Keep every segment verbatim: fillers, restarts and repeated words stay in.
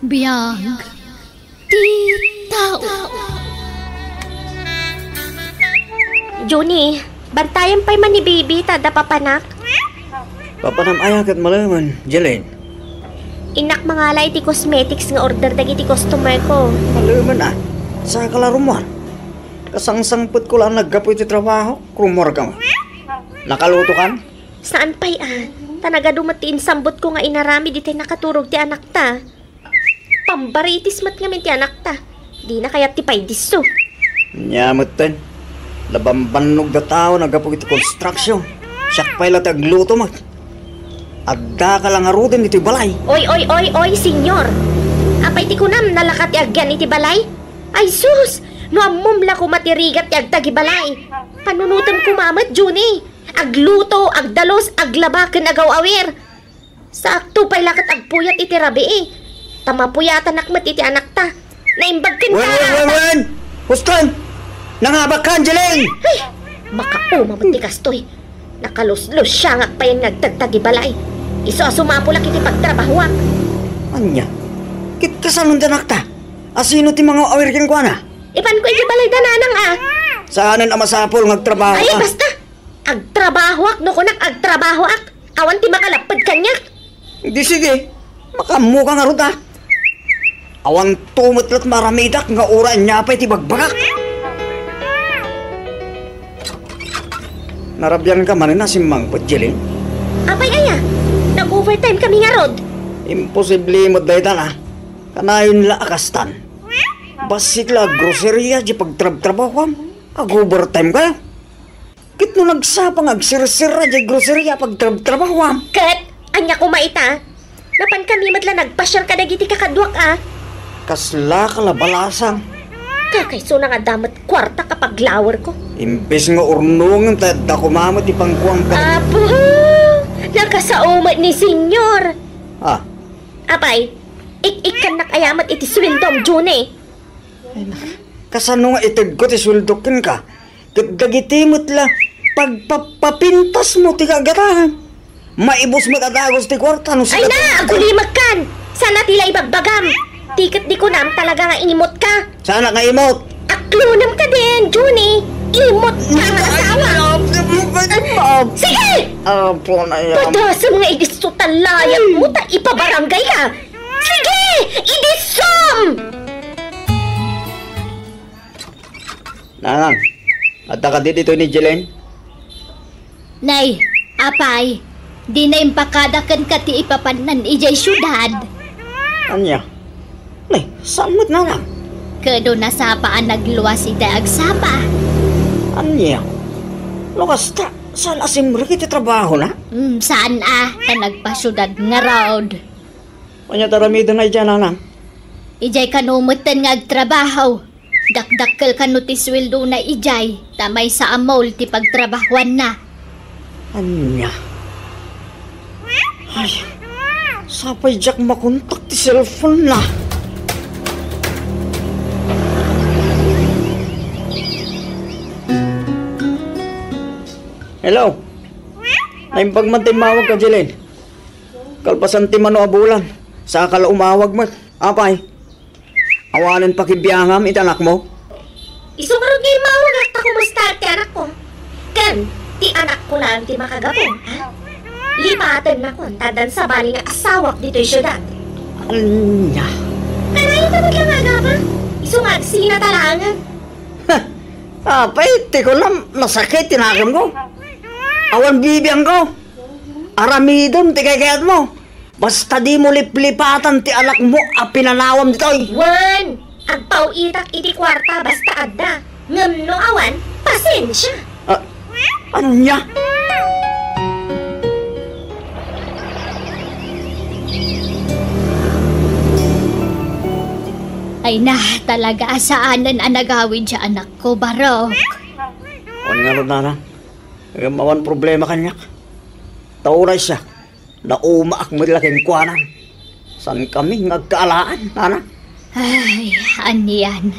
Biag ti tao. Junie, bantayan pay man ni Bibi ta adda papanak. Papanam aya ket malemen, Jeline? Innak mangala iti cosmetics nga order dagiti customer ko. Malemen a. Saka la rummuar. Kasangsangpetko la a naggapu iti trabaho, rummuarka man. Nakalutokan? Saan pay a. Ta nagadu met ti insambotko nga inaramid iti nakaturog ti anakta. Pambaritis met ngamin ti anakta. Dina kayat ti paydisso. Nia metten, nabambannog da tao naggapu iti construction. Siak pay la ti agluto met. Addaka la ngaruden iti balay. Oy, oy, oy, oy, senyor! Apay ti kunam, nalaka ti agyan iti balay? Ay sus! No ammom la koma ti rigat ti agtagibalay. Panunotem koma met, Junie. Agluto, agdalus, aglaba, ken agaw-awir. Sakto pay la ket agpuyat iti rabii. Ta mapuyatanak met iti anakta. Naimbag ken Wen, wen, wen, wen! Huston! Nangabak ka, Angeline! Ay! Makauma met ti kastoy. Nakaluslusiangak pay nga agtagtagibalay. Isu a sumapulak iti pagtrabahoak. Ania? Ket kasanon ti anakta? Asino ti mangaw-awir kenkuana? Ipanko iti balay da nanang a. Saanen a masapul nga agtrabaho Ay, ka? Basta! Agtrabahoak no kunak agtrabahoak. Awan ti makalapped kaniak. Di sige, makaammoka ngarud a. Awan to met la ti maaramidak nga uray ania pay ti bagbagak. Narabian ka manen a simmangpet, Jeline? Apay aya? Nag-overtime kami ngarud. Imposible met dayta a. Kanayon la a kastan. Bassit la a groceria ti pagtrabtrabahoam. Ag-overtime ka. Ket no nagsapa nga agsirsira diay groceria a pagtrabtrabahoam. Ket, ania koma ita? Napan kami met la nagpasiar kadagiti kakaduak a. Kasla ka la balasang. Kakaisuna nga adda met kuarta a paglawerko. Imbes nga urnongen ta adda koma met ti pangkuam ka. Apo! Nakasao met ni Senyor. Ah. Apay, ik-ikkannak aya met iti sueldom, Junie. Ay, nak-, kasano nga itedko ti sueldok kenka? Ket dagiti met la pagpapapintasmo ti kagataem. Maibus met a dagus ti kuarta no Ay sika na, ti agulimekkan! Sana ti la ibagbagam. Ti ket di kunam talaga nga imot ka. Saan nga imot? Aklonem ka din, Junie. Imot ka nga asawa. Ay, Sige! Apo na yan. Padasem nga idisso ta layat mo ta ipabarangay ka. Sige! Idisom! Nanang, adda kadi ditoy ni Jeline? Nay, apay, dina impakada kenka ti ipapannan idiay siudad. Ania? Nay, saan met, nanang? Ket no nasapa a nagluas iti agsapa. Ania? No kasta, saan a simrek iti trabahona? Mm, saan a, ta nagpasiudad ngarud. Ania ti aramidna idiay, nanang? Idiay kano metten nga agtrabaho. Dakdakkel kano ti sueldona idiay, ta maysa a mall ti pagtrabahoanna. Ania? Ay, sapay diak makontak ti cellphone-na. Hello? Naimbag man ti immawagka, Jeline. Kalpasan ti mano a bulan, saka la umawag met. Apay? Awanen pakibiangam iti anakmo? Isu ngarud nga immawagak ta kumusta ti anakko. Ken, ti anakko laeng ti makagapu, ha? Lipatennakon ta addan sabali nga asawak ditoy siudad. Ania? Kanayon ta met la nga agapa. Isu nga agsinata laengen. Apay, ti kunam, nasakit ti nakemko. Awan bibiangko. Aramidem ti kaykayatmo. Basta dimo liplipatan ti anakmo a pinanawam ditoy. Wen, agpaw-itak iti kuarta basta adda. Ngem no awan, pasensia. Ah, ania? Ay na, talaga a saanen a nagawid ti anakko, Barok. Wen ngarud, nanang. Ngem awan problema kaniak. Ta uray siak, naumaak met la kenkuana. Saankami nga agkaalaan, nanang. Ay, anian.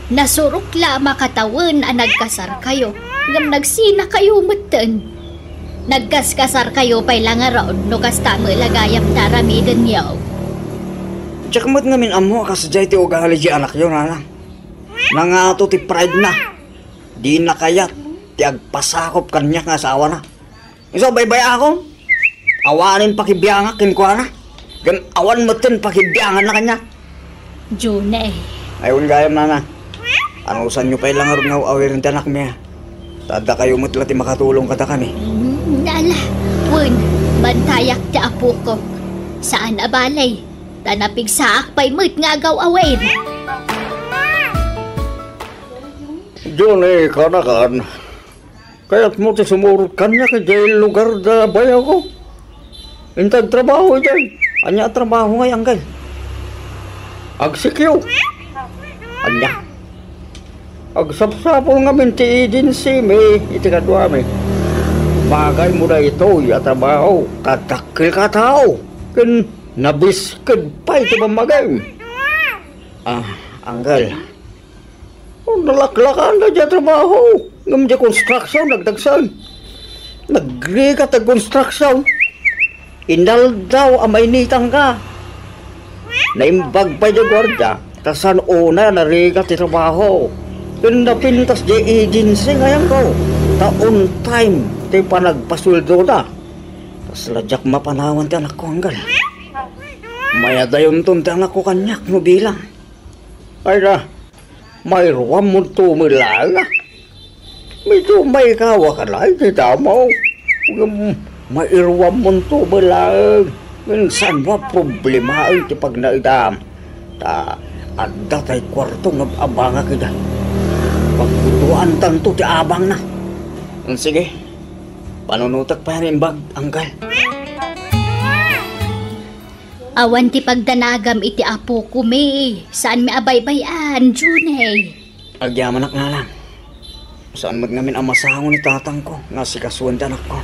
Nasurok la a makatawen a nagkasarkayo, ngem nagsinakayo metten. Nagkaskasarkayo pay la ngarud no kasta met la gayam ti aramidenyo. Diak met ngamin ammo a kasdiay ti ugali ti anakyo, nanang. Nangato ti pride na. Dina kayat ti agpasakop kaniak nga asawana. Isu a baybay-akon. Awanen pakibiangak kenkuana. Ngem awan metten pakibianganna kaniak. June. Ay, wen gayam, nanang. Anusanyo pay la ngarud nga aw-awiren ti anakmi, a? Ta dakayo met la ti makatulong kadakami. Mm, ala, wen, bantayak ti apokok. Saan a bale, ta napigsaak pay met nga agaw-awir. June, kanakan. Kayatmo ti sumurot kaniak idiay lugar da bayawko. Inted trabaho idiay. Ania a trabaho ngay, Anggal? Agsikyo. Ania? Agsapsapul ngamin ti agency mi iti kaduami. Bagaymo daytoy a trabaho, kadakkel ka a tao. Ken nabisked pay ti pammagaymo. Ah, Anggal. Oh, nalaklakan da diay trabaho. Ngem diay construction, nagdagsen. Nagrigat ti construction. Inaldaw a mainitan ka. Naimbag pay diay guardia, ta saan unay a narigat ti trabaho. Ken napintas diay agency nga ayanko, ta on time ti panagpasueldoda. Kasla diak mapanawan ti anakko, Anggal. Mayadayonton ti anakko kaniak no bilang. Ay na, mairuammonto met laeng, a. Medyo maikawakan laeng ti damo. Ngem mairuammonto met laeng. Ngem saanmo a problemaen ti pagnaedam. Ta adda tay kuarto nga ab-abangak ida. Pagkutuantanto ti abangna. Sige, panunotek pay a naimbag, Anggal. Awan ti pagdanagam iti apokon, saanmi a baybay-an, June. Agyamanak, nanang. Saan met ngamin a masango ni tatangko nga asikasuen ti anakko.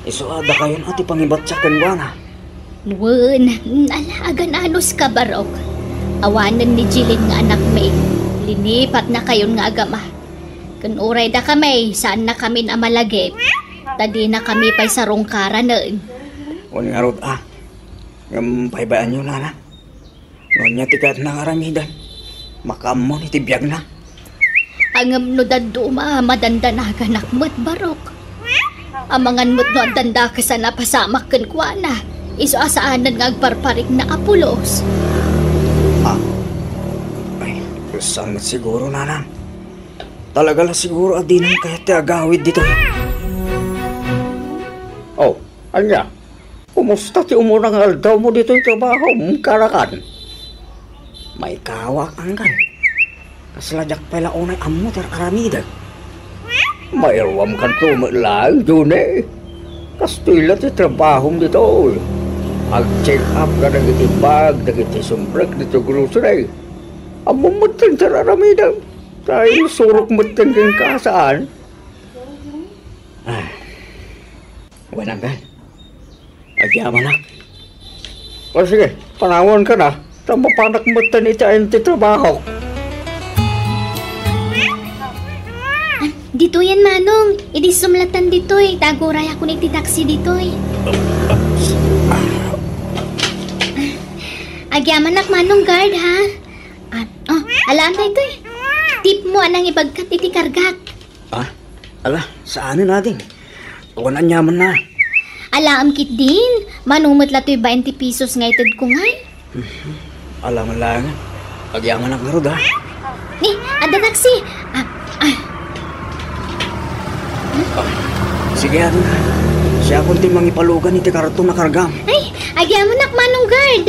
Isu a dakayon a ti pangibatiak kenkuana. Wen, ala, agan-anos ka, Barok. Awanen ni Jilin nga anakmi. Linipatnakayon nga agama. Ken uray dakami, saannakamin a malagip. Ta dinakami pay sarungkaranen. Wen ngarud, a. Ngem paybayanyo, nanang. No ania ti kayatna nga aramiden, makaammon iti biagna. Ngem no dadduma, madandanaganak met, Barok. Amangan met no addan dakes a napasamak kenkuana, isu a saanen nga agparparikna a pulos. Ah. Ay, saan met siguro, nanang. Talaga la siguro a dinan kayat ti agawid ditoy. Oh, ania? Kumusta ti umuna nga aldawmo ditoy trabahom, kanakan? Maikawaak, Anggal. Kasla diak pay la unay ammo ti ar-aramidek. Mairuamkanto met laeng, June. Kastoy la ti trabahom ditoy. Ag-check up kadagiti bag, dagiti sumrek ditoy grocery. Ammom metten ti ar-aramidem. Ta insurok metten kenka, saan? Ah. Wen, Anggal. Agyamanak. O sige, panawanka na. Ta mapanak metten iti ayan ti trabahok. Ah, ditoyen, Manong. Idi sumlatan ditoy, ta agurayakon iti taxi ditoy. Agyamanak, Manong Guard, ha? Ah, oh, alaem daytoy. Tipmo a nangibagkat iti kargak. Ah, ala, saanen, ading. Awan aniamanna. Alaem ketdin, mano met la toy bainte pesos nga itedko ngay. Ala man laengen. Agyamanak ngarud, a. Ni, adda taxi. Ah, ah. Ah, sige, ading. Siakon ti mangipalugan iti karton a kargam. Ay, agyamanak, Manong Guard.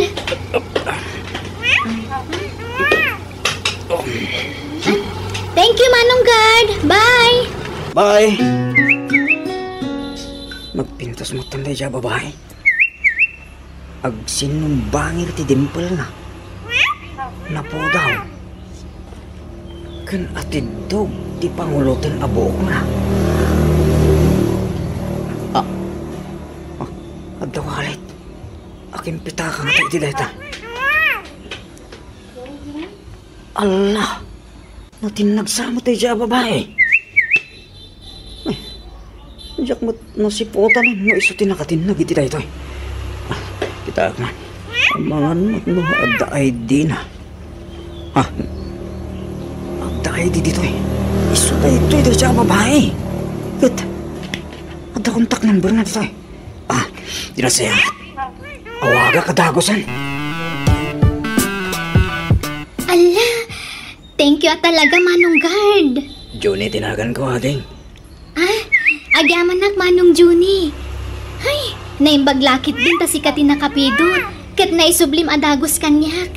Thank you, Manong Guard. Bye. Bye. Nagpintas met daydiay a babai. Agsinumbangir ti dimpelna. Napudaw. Ken atiddog ti panguloten a buokna. Ah. Ah, adda wallet. Akin pitaka nga iti dayta. Alla! Natinnag sa met daydiay a babai. Ay, diak met nasiputan no isu ti nakatinnag iti daytoy. Ah, kitaek man. Mangan met no adda I D na. Ha? Adda I D ditoy. Isu daytoy, dayta a babai. Ket, adda contact number na ditoy. Ah, di na siya. Awagak a dagusen. Ala, thank you a talaga, Manong Guard. Junie ti naganko, ading. Ah, agyamanak, Manong Junie. Hay, naimbag la ketdin ta sika ti nakapidot. Ket naisublim a dagus kaniak.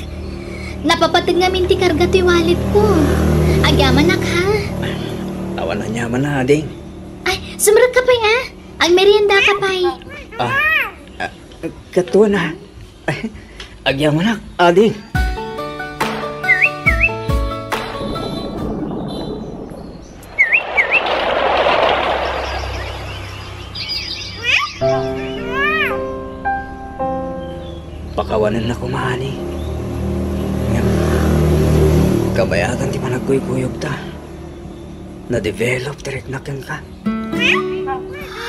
Napapateg ngamin ti karga ti walletko. Agyamanak, ha? Awan aniaman a, ading. Ay, sumrekka pay, ah. Agmeriendaka pay. Ah, ah, katuan, ah. Agyamanak, ading. Pakawanen la koma, ani. Ngem, kabayatan ti panagkuykuyogta. Na-develop ti riknak kenka.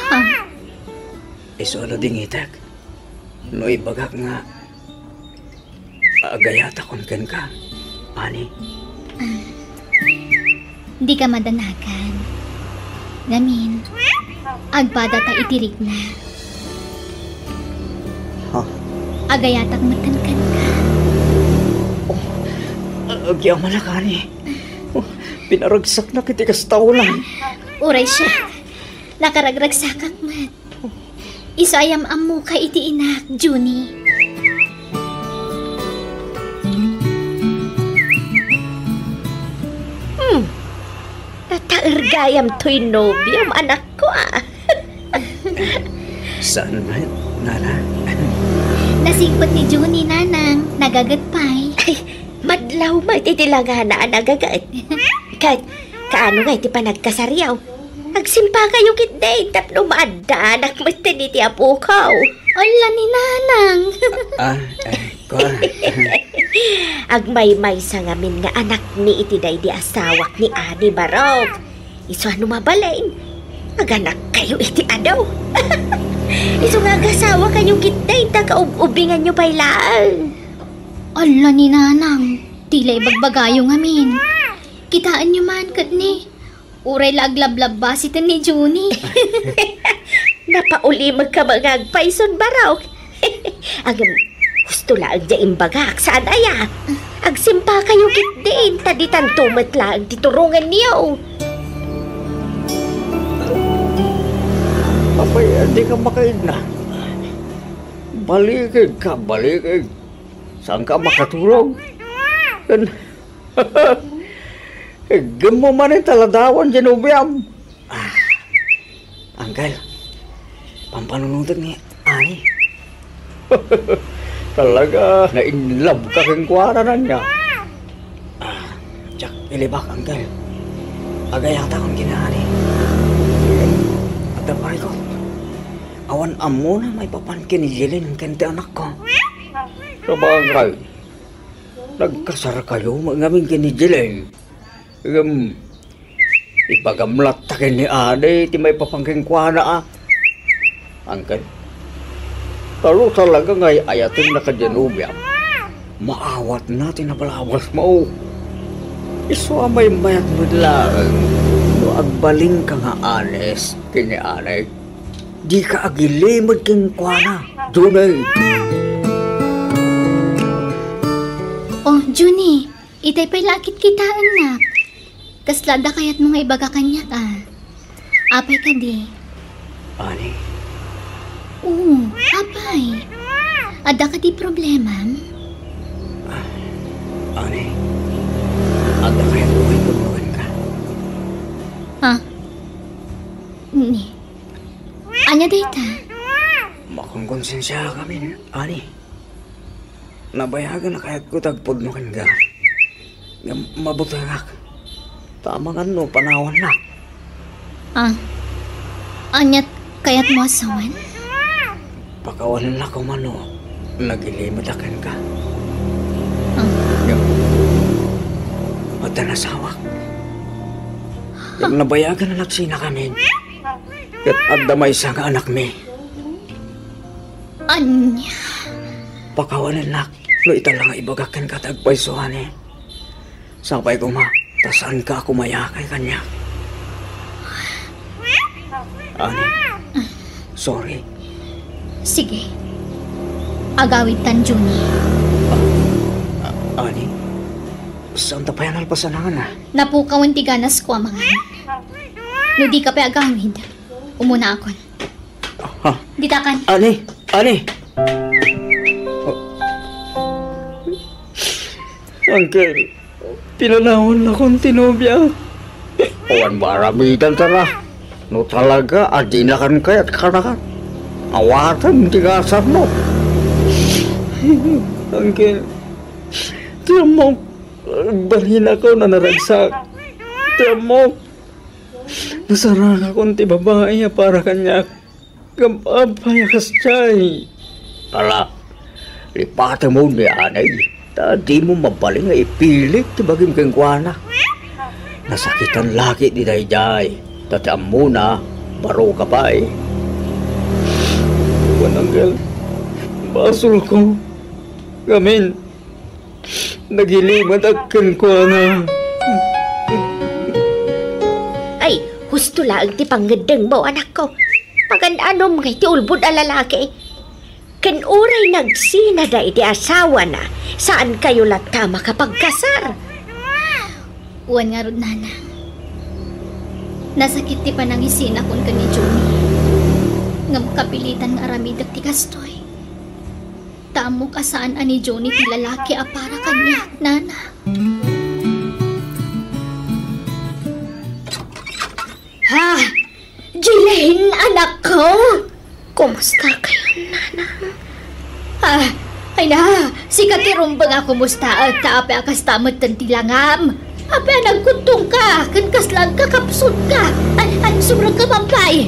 Ah. Isu a ladingitek no ibagak nga agayatakon kenka, ani. Ah, dika madanagan. Ngamin, agpadata iti rikna. Ha? Agayatak metten kenka. Oh, agyamanak, ani. Oh, pinaragsaknak iti kasta a unan. Uray siak, nakaragragsakak met. Isu a yam-ammoka iti inak, Junie. Hmm. Nataer gayam toy nobiom, anakko, ah. Saan met, Nana? Nasingpet ni Junie, Nanang. Nagaget pay. Ay, madlaw met iti langana a nagaget. Ket, kaano ngay ti panagkasaryo? Agsimpakayo ketdin tapno maaddaanak metten iti apokaw. Ala ni Nanang. Ah, eh, kua. Agmaymaysa ngamin nga anakmi iti daydi asawak ni Ani Barok. Isu a no mabalin, aganakkayo iti adu. Isu nga agasawakayo ketdin ta kaub-ubinganyo pay laeng. Ala ni Nanang, ti la ibagbagayo ngamin. Kitaenyo man ket ni Uray la aglablabasiten ni Junie. Napaulimekka met nga agpayson, Barok. Ngem, husto laeng ti imbagak, saan aya? Agsimpakayo ketdin, ta ditanto met laeng ti turongenyo. Apay, dika makaidna. Balikigka, balikig. Saanka a makaturog? Ken Iggemmo manen ta ladawan diay nobiam. Ah, Uncle, pampanunotek ni Ani. Talaga, na-in love ka kenkuana, ania? Ah, diak ilibak, Uncle. Agayatakon ken ni Ani. Adda pay ko. Awan ammona maipapan ken ni Jeline ken ti anakko. Sabagay, nagkasarkayo met ngamin ken ni Jeline. Ngem, ipagamlatta ken ni Ani ti maipapan kenkuana, a. Uncle, ta no talaga nga ay-ayatenna ka diay nobiam, maawatna ti nabalabasmo. Isu a maymayat met laeng no agbalinka nga honest ken ni Ani. Dika agilimed kenkuana, Junie. Oh, Junie, itay pay la a kitkitaennak. Kasla adda kayatmo nga ibaga kaniak, a? Apay kadi? Ani? Oo, apay. Adda kadi problemam? Ah, Ani, adda kayatmo nga ipudno kenka? Ha? Ni? Ania dayta? Makonkonsensiaak ngamin, Ani. Nabayagen a kayatko ti agpudno kenka. Ngem mabutengak. Ta amangan no panawannak. Ah, aniat kayatmo a sawen? Pakawanennak koma no nagilimedak kenka. Ah. Ngem adda asawak. Ngem nabayagen a nagsinakamin. Ket adda maysa nga anakmi. Ania? Pakawanennak no ita la nga ibagak kenka ti agpayso, honey. Sapay koma ta saanka a kumayakan kaniak. Honey, sorry. Sige. Agawidtan, Junie. Ah, honey, saanta pay a nalpasan, honey? Napukawen ti ganasko a mangan. No dika pay agawid, umunaakon. Ha? Ditakan. Honey, honey. Uncle, pinanawannakon ti nobia. Awan mo aramidan, tara. No talaga a dinakan kayat kanakan, awatem ti gasatmo. Uncle, ti ammok, agbalinakon a naragsak. Ti ammok, nasarangakon ti babai a para kaniak. Ngem apay a kasdiay? Ala, lipatemon ni anay, ta dimo mabalin nga ipilit ti bagim kenkuana. Nasakitan laki ti daydiay, ta ti ammona, baro ka pay. Wen, Uncle, basolko. Ngamin, nagilimedak kenkuana. Ay, husto laeng ti pangngeddengmo, anakko. Pagan-anom nga iti ulbod a lalaki. Ken uray nagsinada iti asawana, saankayo latta a makapagkasar. Wen ngarud, nanang. Nasakit ti panangisinakon ken ni Junie. Ngem kapilitan nga aramidek ti kastoy. Ta ammok a saan a ni Junie ti lalaki a para kaniak, nanang. Ha? Jilin, anakko! Kumusta kayon, nanang? Ah, ay na, sika ti rumbeng a kumustaek, ta apay a kasta metten ti langam? Apay a nagkuttongka, ken kasla agkakapsutka? Ay, ay, sumrekka, mampay!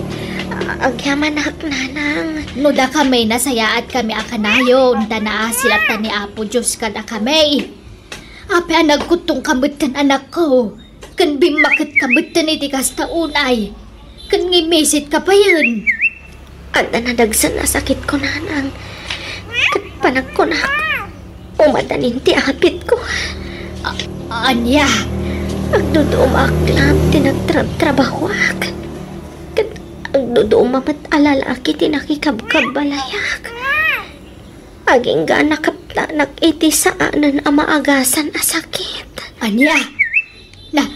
A-, agyamanak, nanang. No dakami, nasayaatkami a kanayon, ta naasi latta ni Apo Dios kadakami. Apay a nagkuttongka metten, anakko? Ken bimmaketka metten iti kasta unay, ken ngimmisetka payen. Adda nadagsen a sakitko, nanang, ket panagkunak, umadanin ti apitko. A-, ania? Agduduumak laeng ti nagtrabtrabahoak, ket agduduuma met a lalaki ti nakikabkabbalayak. Agingga a nakaptanak iti saanen a maagasan a sakit. Ania? Na,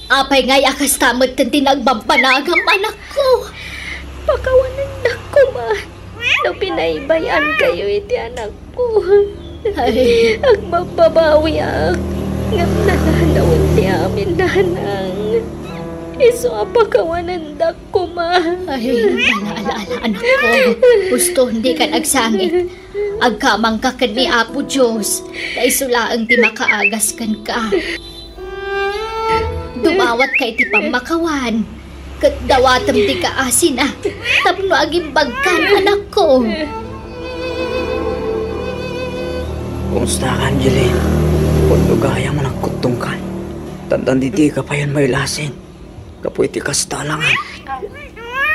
apay ngay a kasta metten ti nagbabbanagam, anakko? Pakawanendak koma no binaybay-ankayo iti anakko. Ay. Agbabbabawiak, ngem nananawen ti amin, nanang. Isu a pakawanendak koma. Ay, ala, ala, ala, anakko. Husto, dikan agsangit. Agkamangka ken ni Apo Dios, ta isu laeng ti makaagas kenka. Dumawatka iti pammakawan, ket dawatem ti kaasina tapno agimbagkan, anakko. Kumustakan, Jeline? Kunno gayam a nagkuttongkan, tan-, tan didika payen mailasin gapu iti kasta a langam.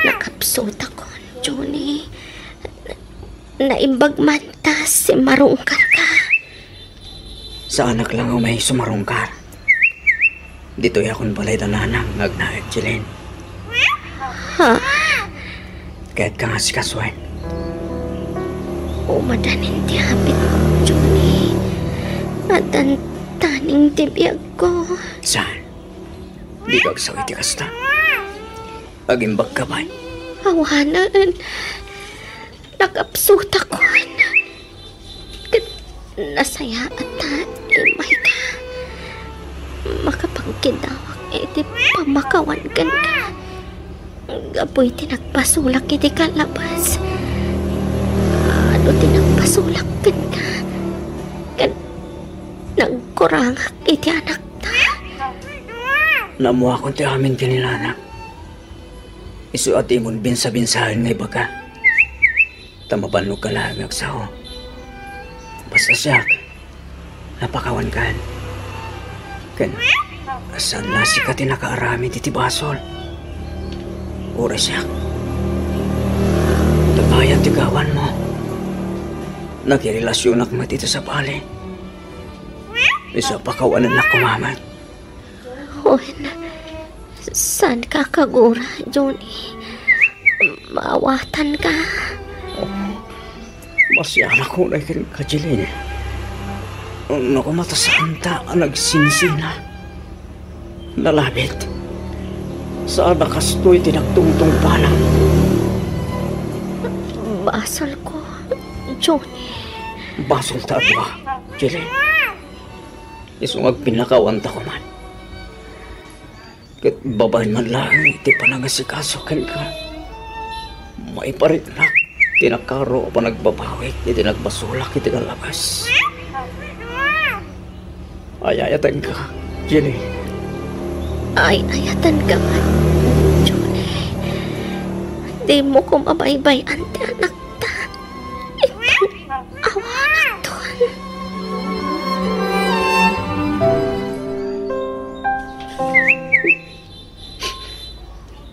Nakapsutakon, Junie. Naimbag man ta simmarungkarka. Saanak la nga umay summarungkar. Ditoyakon balay da nanang nga agnaed, Jeline. Ha? Kayatka nga asikasuen? Umadanin ti apitko, Junie. Addan taning ti biagko. Saan? Dika agsaw iti kasta. Agimbagka pay. Awanen. Nakapsutakon. Ket nasayaat ta imayka. Makapangkidawak iti pammakawan kenka. Gapu iti nagpasulak iti kalabas. Adu ti nagpasulak kenka. Ket nagkurangak iti anakta. Naammoakon ti amin ken ni nanang. Isu a dimon binsa-binsaen nga ibaga. Ta mabannog ka laeng nga agsao. Basta siak, napakawankan. Ken, saan a sika ti nakaaramid iti basol? Uray siak. Tabayan ti gawanmo. Nakirelasionak met iti sabali. Isu a pakawanennak koma met. Wen, saanka a kagura, Johnny. Maawatanka. Masianak unay kenka, Jeline. No koma ta saanta a nagsinsina. Nalabit. Saan a kastoy ti nagtungtungpalan. Basolko, Johnny. Basol ta a dua, Jeline. Isu nga agpinnakaawanta koman. Ket babaen man laeng iti panangasikaso kenka, maipariknak ti nakaro a panagbabawik iti nagbasolak iti nalabas. Ay-ayatenka, Jeline. Ay-ayatenka met, Johnny. Dimo koma baybay-an ti anakta. Inton awanakton.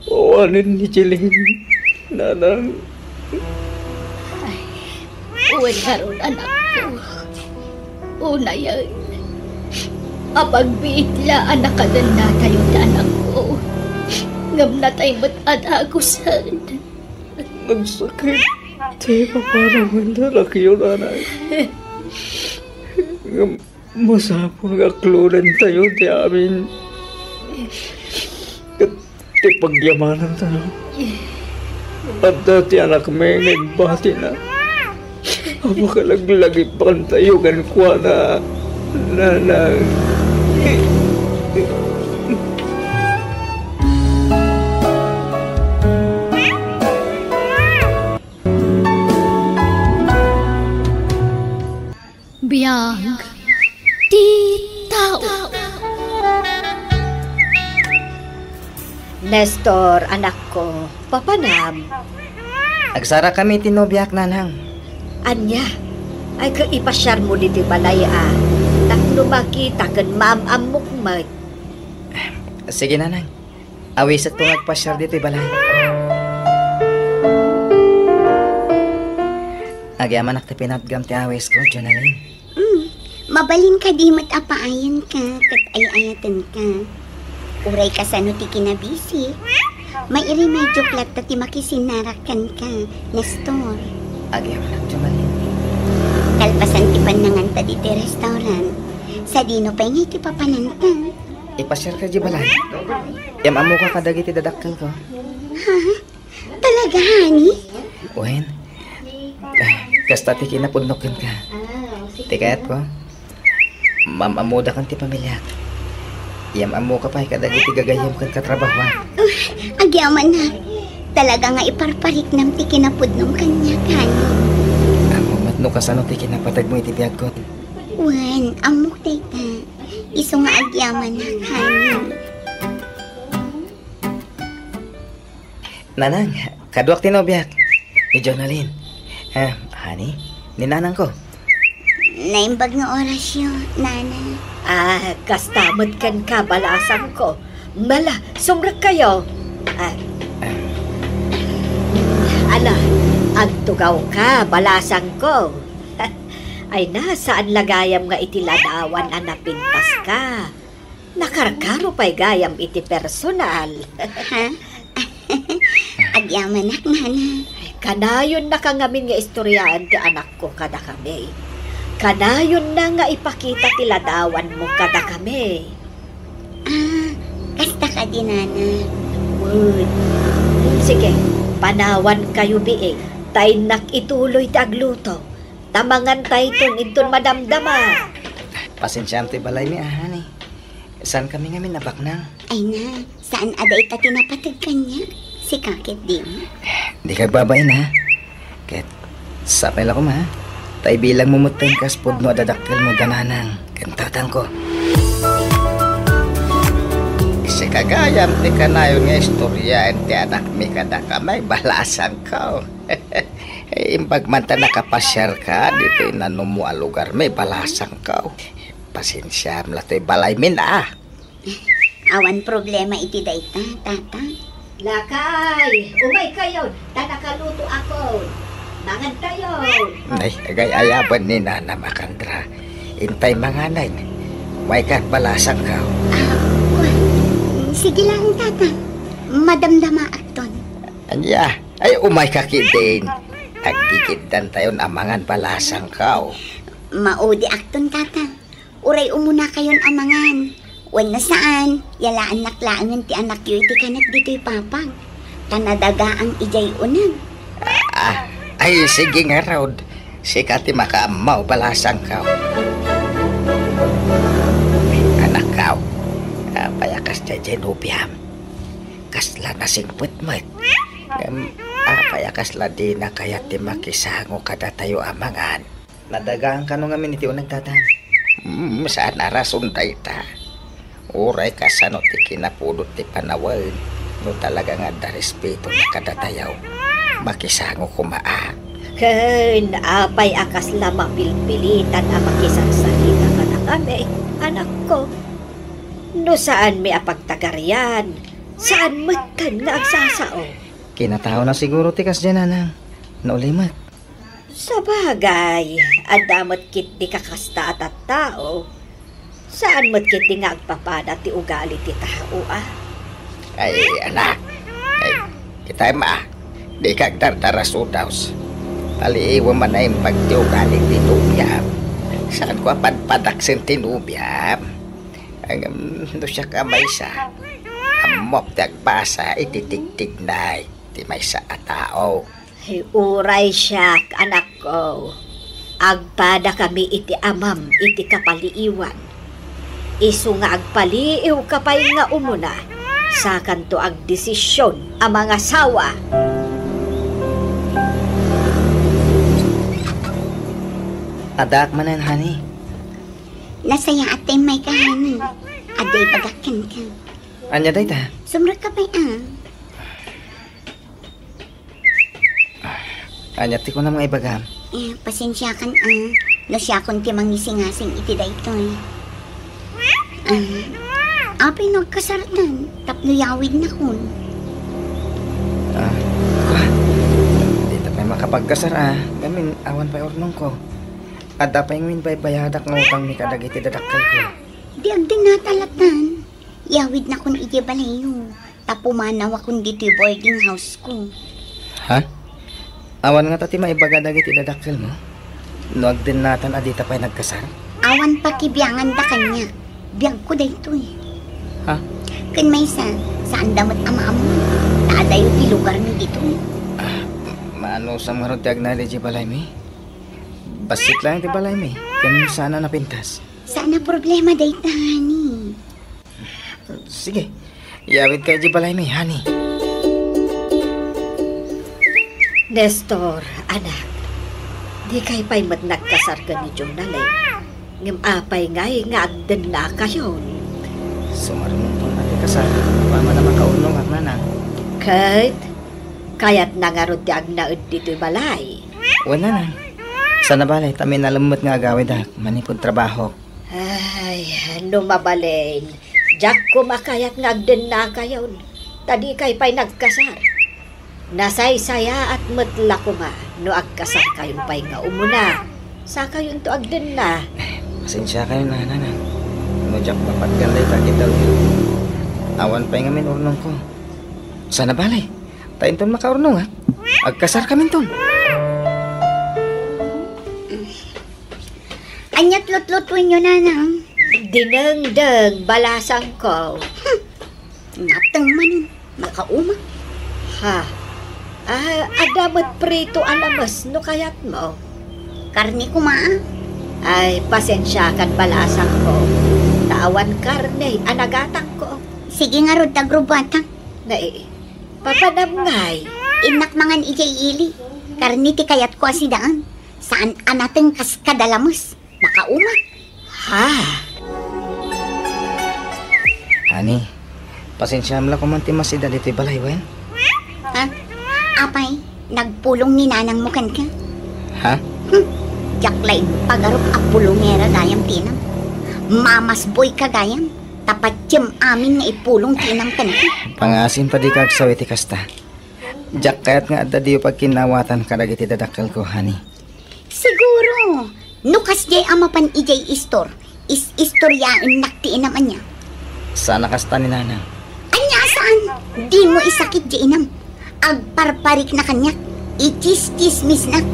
Awanen ni Jeline, nanang. Ay, wen ngarud, anakko. Unayen, apagbiit la a nakadennatayo ti anakko. Ngem natay met a dagusen. Nagsakit ti papanangan ti anakyo, nanang. Ngem masapul nga aklodentayo ti amin. Ket ti pagyamanantayo, adda ti anakmi nga imbatina a makalaglagipkantayo kenkuana, nanang. Biag ti tao. Nestor, anakko, papanam? Agsarakami ti nobiak, nanang. Ania? Ay, ket ipasiarmo ditoy balay a tapno makita ken maam-ammok met. Sige, nanang. Awisetko nga agpasiar ditoy balay. Agyamanak ti pinatgam ti awisko, Jonalyn. Mm, mabalin kadi met a paayanka ket ay-ayatenka. Uray kasano ti kinabisi, mairemediok latta ti makisinnarak kenka, Nestor. Agyamanak, Jonalyn. Kalpasan ti pannanganta ditoy restaurant, sadino pay nga iti papananta? Ipasiarka idiay balay. Iam-ammoka kadagiti dadakkelko. Ha? Talaga, honey? Wen, eh, kasta ti kinapudnok kenka. Ti kayatko, maam-ammodakan ti pamiliak. Iam-ammoka pay kadagiti gagayyem ken katrabahoak. Uh, agyamanak. Talaga nga iparpariknam ti kinapudnom kaniak, honey. Ammom met no kasano ti kinapategmo iti biagko. Wen, ammok dayta. Isu nga agyamanak, honey. Nanang, kaduak ti nobiak. Ni Jonalyn. Ah, honey, ni nanangko. Naimbag nga orasyo, nana. Ah, kasta met kenka, balasangko. Mala, sumrekkayo. Ah. Ala, agtugawka, balasangko. Ay na, saan la gayam nga iti ladawan a napintaska. Nakarkaro pay gayam iti personal. Ha? Agyamanak, nana. Kanayonnaka ngamin nga istoriaen ti anakko kadakami. Kanayonna nga ipakita ti ladawanmo kadakami. Ah, kasta kadi, nana? Wen. Sige, panawankayo, bii. Ta innak ituloy ti agluto. Ta mangantayton inton madamdama. Pasensiam ti balaymi, ah, honey. Saankami ngamin a baknang. Ay na, saan a dayta ti napateg kaniak? Sika ketdin. Dika agbabain, ha? Ket sapay la koma, ha? Ta ibilangmo metten kas pudno a dadakkelmo da nanang ken tatangko. Sika gayam ti kanayon nga istoriaen ti anakmi kadakami, balasangko. Imbag man ta nakapasiarka ditoy nanumo a lugarmi, balasangko. Pasensiam la toy balaymi, ah. Awan problema iti dayta, tata. Lakay, umaykayon, ta nakalutoakon. Ay, agay-ayaban ni Nana Makandra. Intay manganen. Mayka balasangko. Ah, kuan. Sige lang, tata. Madamdamaakton. Ania? Ay, umayka ketdin. Agkikitdantayon a mangan balasangko. Maudi akton, tata. Uray umunakayon a mangan. Wenno saan, yalaannak laengen ti anakyo iti kanek ditoy papag. Ta nadagaang idiay uneg. Ah, ay, sige ngarud. Sika ti makaammo, balasangko. Anakko, apay a kasdiay nobiam? Kasla nasingpet met. Ngem, apay a kasla dina kayat ti makisango kadatayo a mangan? Nadagaang kano ngamin iti uneg, tata? Hmm, saan a rason dayta. Uray kasano ti kinapudot ti panawen, no talaga nga adda respeto kadatayo, makisango koma a. Ken apay a kasla mapilpilitan a makisarsarita kadakami, anakko? No saanmi a pagtagarian, saan metten nga agsasao. Kinataona siguro ti kasdiay, nanang, no ulimek. Sabagay, adda met ketdi kakasta a tattao. Saan met ketdi nga agpapada ti ugali ti tao, a? Ay, anak. Ay, kitam, a. Dika agdardarasudaw. Paliiwem a naimbag ti ugali ti nobiam. Saanko a padpadaksen ti nobiam? Ngem, no siak a maysa, ammok ti agbasa iti tigtignay ti maysa a tao. Ay, uray siak, anakko, agpadakami iti amam iti kapaliiwan. Isu nga agpaliiwka pay nga umuna, sakanto agdesision a mangasawa. Addaak manen, honey. Nasayaat ti immayka, honey. Adda ibagak kenka. Ania dayta? Sumrekka pay, a. Ania ti kunam nga ibagam? Eh, pasensiakan, a. No siakon ti mangisingasing iti daytoy. A, apay no agkasartan tapno yawidnakon? A, kua? Dita pay makapagkasar, a. Ngamin, awan pay urnongko. Adda pay ngamin baybayadak nga utangmi kadagiti dadakkelko. Di agdennata latan. Yawidnakon idiay balayyo. Ta pumanawakon ditoy boarding house-ko. Ha? Awan ngata ti maibaga dagiti dadakkelmo? No agdennatan a dita pay nagkasar? Awan pakibianganda kaniak. Biagko daytoy. Ha? Ken maysa, saanda met a maammo. Ta adayo ti lugarmi ditoy. A, maanusam ngarud ti agnanayon idiay balaymi? Bassit laeng ti balaymi. Ken saan a napintas. Saan a problema dayta, honey. Sige, yawidka idiay balaymi, honey. Nestor, anak, dikay pay met nagkasar ken ni Jonalyn. Ngem apay ngay nga agdennakayon? Sumarunoton a ti kasar, apaman a makaurnongak, nanang. Ket, kayatna ngarud ti agnaed ditoy balay? Wen, nanang. Saan a bale, ta minalem met nga agawidak manipud trabahok. Ay, no mabalin, diak koma kayat nga agdennakayon, ta dikay pay nagkasar. Nasaysayaat met la koma no agkasarkayon pay nga umuna, sakayonto agdenna. Pasensiakayon, nanang. No diak mapatgan dayta ket, awan pay ngamin urnongko. Saan a bale, ta inton makaurnongak, agkasarkaminton. Aniat lutlutuenyo, nanang? Dinengdeng, balasangko. Hmm. Nateng manen, makauma. Ha? A, adda met prito a lames no kayatmo. Karne koma, a. Ay, pasensiakan, balasangko. Ta awan karne a nagatangko. Sige ngarud, ta agrubatak. Nay, papanam ngay. Innak mangan idiay ili. Karne ti kayatko a sidaan. Saan a nateng kas kada lames. Makauma. Ha? Honey, pasensiam la koman ti masida ditoy balay, wen? Ha? Apay, nagpulong ni nanangmo kenka? Ha? Hmm, diak la impagarup a pulongera gayam ti inam. Mamasboyka gayam, ta patiem amin nga ipulong ti inam kenka. Pangngaasim ta dika agsaw iti kasta. Diak kayat nga adda diyo pagkinnawatan kadagiti dadakkelko, honey. Siguro, no kasdiay a mapan idiay istor, is-istoryaennak ti inam ania. Saan a kasta ni nanang. Ania saan? Dimo isakit diay inam. Agparparikna kaniak, ichischismisnak.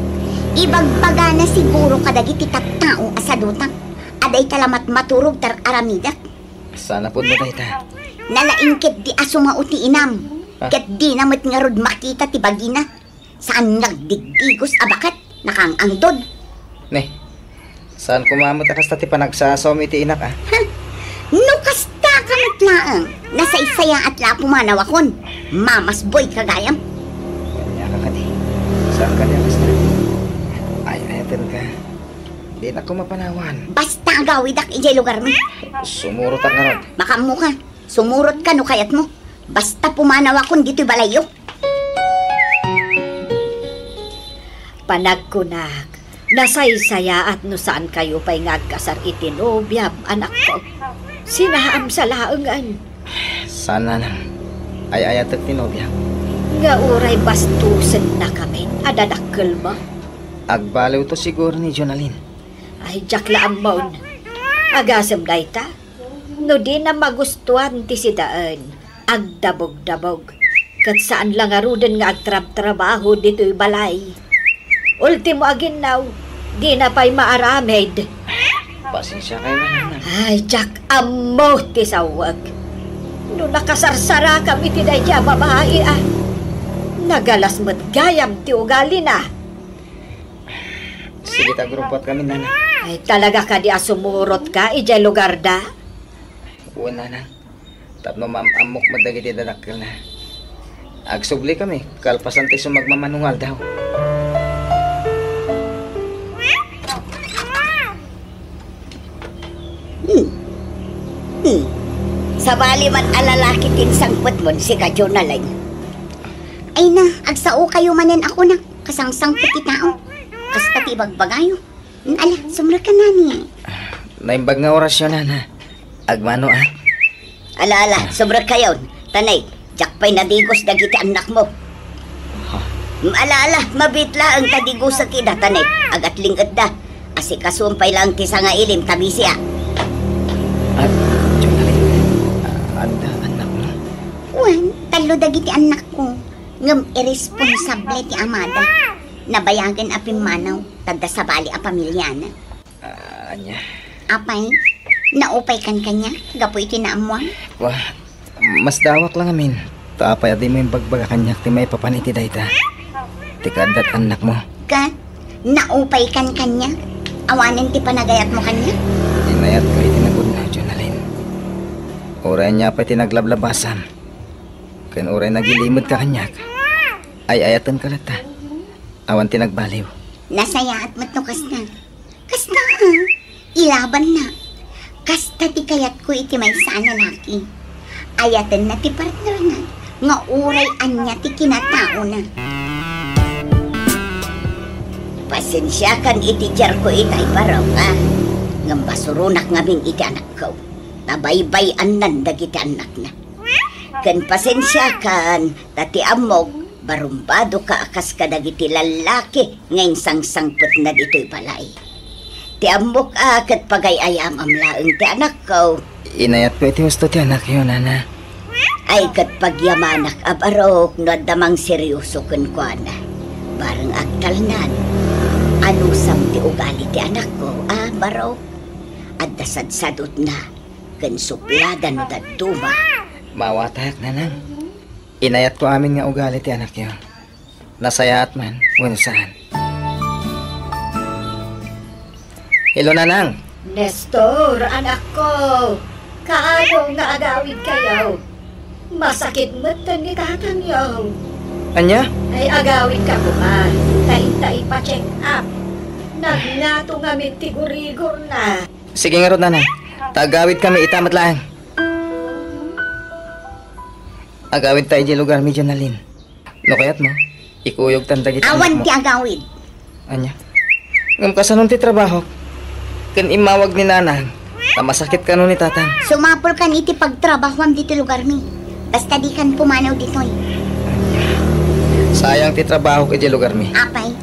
Ibagbagana siguro kadagiti tattao a sadutak. Adda ita la matmaturog tar-aramidak. Saan a pudno dayta. Nalaing ketdi a sumao ti inam. Ah. Ket dina met ngarud makita ti bagina. Saan nga agdigdigos a baket, nakaang-angdod. Ne, saan koma met a kasta ti panagsasawmi iti inak, a? Ha? No kasta ka met laeng, nasaysayaat la a pumanawakon. Mamasboyka gayam. Ania ka kadi? Saan kadi a kasta? Ay, ayatenka. Dinak koma panawan. Basta agawidak idiay lugarmi. Sumurotak ngarud. Makaammoka. Sumurotka no kayatmo. Basta pumanawakon ditoy balayyo. Panagkunak, nasaysayaat no saankayo pay nga agkasar iti nobiam, anakko. Sinaamsa laengen. Saan, nanang. Ay-ayatek ti nobiam. Nga uray bastosennakamin a dadakkelmo. Agbaliwto siguro ni Jonalyn. Ay, diak la ammon. Agasem dayta? No dina magustuan ti sidaen, agdabogdabog. Ket saan la ngaruden nga agtrabtrabaho ditoy balay. Ultimo a ginnaw, dina pay maaramid. Pasensiakayo, nanang. Ay, diak ammo ti sawek. No nakasarsarakam iti daydiay a babai, a, nagalas met gayam ti ugalina. Sige, ta agrumpot kami, nanang. Ay, talaga kadi a sumurotka idiay lugarda? Wen, nanang. Tapno maam-ammok met dagiti dadakkelna. Agsublikami, kalpasan ti sumagmamano nga aldaw. Hmm. Hmm. Sabali man a lalaki ti insangpetmon, sika Jonalyn. Ay na, agsaokayo manen a kuna, kasangsangpet ti tao. Kasta ti ibagbagayo. Ala, sumrekka, nani. Naimbag nga orasyo, nana. Agmano, a? Ala, ala, sumrekkayon. Tanay, diak pay nadigos dagiti annakmo. Ha? Ala, ala, mabiit laeng ta digosek ida, tanay. Agatling-etda. Asikasuem pay laeng ti sangailim ta bisi, a. At, Jonalyn, a, adda annakmo? Wen, tallo dagiti annakko. Ngem irresponsable ti amada. Nabayagen a pimmanaw, ta adda sabali a pamiliana. Ah, ania? Apay, naupaykan kaniak gapu iti naammuam? Wa, masdawak la ngamin. Ta apay a dimo imbagbaga kaniak ti maipapan iti dayta? Ti kaaddat annakmo. Ket, naupaykan kaniak? Awanen ti panagayatmo kaniak? Inayatko iti napudno, Jonalyn. Uray ania pay ti naglablabasam, ken uray nagilimedka kaniak, ay-ayatenka latta. Awan ti nagbaliw. Nasayaat met no kasta. Kasta, a, ilabanna. Kasta ti kayatko iti maysa a lalaki. Ayatenna ti partnerna nga uray ania ti kinataona. Pasensiakan iti diarko itay, barok, a. Ngem basuronak ngamin iti anakko. Ta baybay-annan dagiti annakna. Ken pasensiakan, ta ti ammok, barumbadoka a kas kadagiti lallaki nga insangsangpetna ditoy balay. Ti ammok a ket pagay-ayamam laeng ti anakko. Inayatko iti husto ti anakyo, nana. Ay, ket pagyamanak a barok no adda mangseryoso kenkuana. Bareng agtalnan, anusam ti ugali ti anakko, a, barok? Adda sadsadutna, ken suplada no dadduma. Maawatak, nanang. Inayatko amin nga ugali ti anakyo. Nasayaat man wenno saan. Hello, nanang. Nestor, anakko. Kaano nga agawidkayo? Masakit metten ni tatangyo. Ania? Ay, agawidka koma. Ta inta ipa-check up. Nagngato ngamin ti gurigorna. Sige ngarud, nanang. Ta agawidkami ita met laeng. Agawidta idiay lugarmi, Jonalyn. No kayatmo, ikuyogtan dagiti annakmo. Awan ti agawid. Ania? Ngem kasanon ti trabahok? Ken immawag ni nanang, ta masakit kano ni tatang. Sumapulkan iti pagtrabahoam ditoy lugarmi. Basta dikan pumanaw ditoy. Ania? Sayang ti trabahok idiay lugarmi. Apay,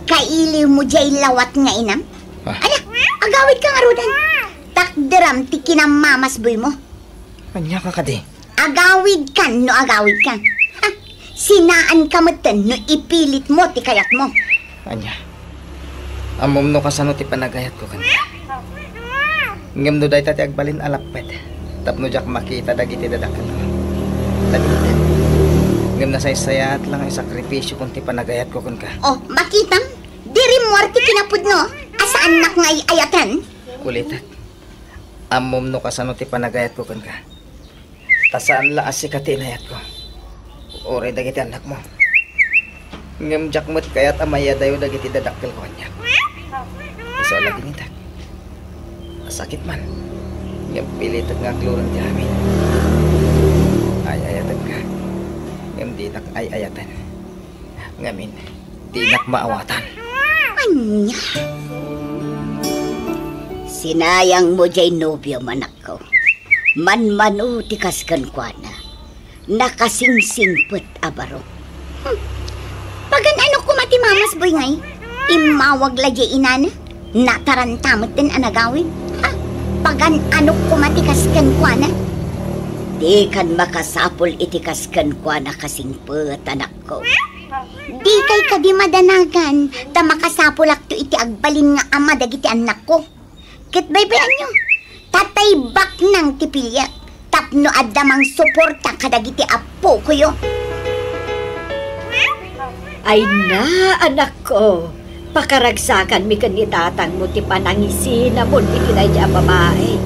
kailiwmo diay lawat nga inam? Ah. Ala, agawidka ngaruden. Takderam ti kinamamasboymo. Ania ka kadi? Agawidkan no agawidkan. Ha? Sinaanka metten no ipilitmo ti kayatmo. Ania? Ammom no kasano ti panagayatko kenka. Ngem no dayta ti agbalin a lapped, tapno diak makita dagiti dadakkelko. Dagita. Ngem nasaysayaat la nga isakripisiokon ti panagayatko kenka. Oh, makitam? Di rimmuar ti kinapudno a saannak nga ay-ayaten? Kulitek. Ammom no kasano ti panagayatko kenka. Ta saan la a sika ti inayatko. Uray dagiti annakmo. Ngem diak met kayat a mayadayo dagiti dadakkelko kaniak. Isu a laginitek. Masakit man. Ngem pilitek nga akloren ti amin. Ay-ayatenka. Ngem ditak ay-ayaten. Ngamin, dinak maawatan. Ania? Sinayangmo diay nobiom, anakko. Manmano ti kas kenkuana. Nakasingsingpet a baro. Hmm. Pagan-ano koma ti mamasboy ngay? Immawag la diay inana. Nataranta metten a nagawid. Ha? Pagan-ano koma ti kas kenkuana? Dikan makasapul iti kas kenkuana, kasingpet, anakko. Dikay kadi madanagan ta makasapulakto iti agbalin nga ama dagiti annakko. Ket baybayanyo, tatay baknang ti piliek tapno adda mangsuporta kadagiti appokoyo. Ay na, anakko, pakaragsakanmi ken ni tatangmo ti panangisinamon iti daydi a babai.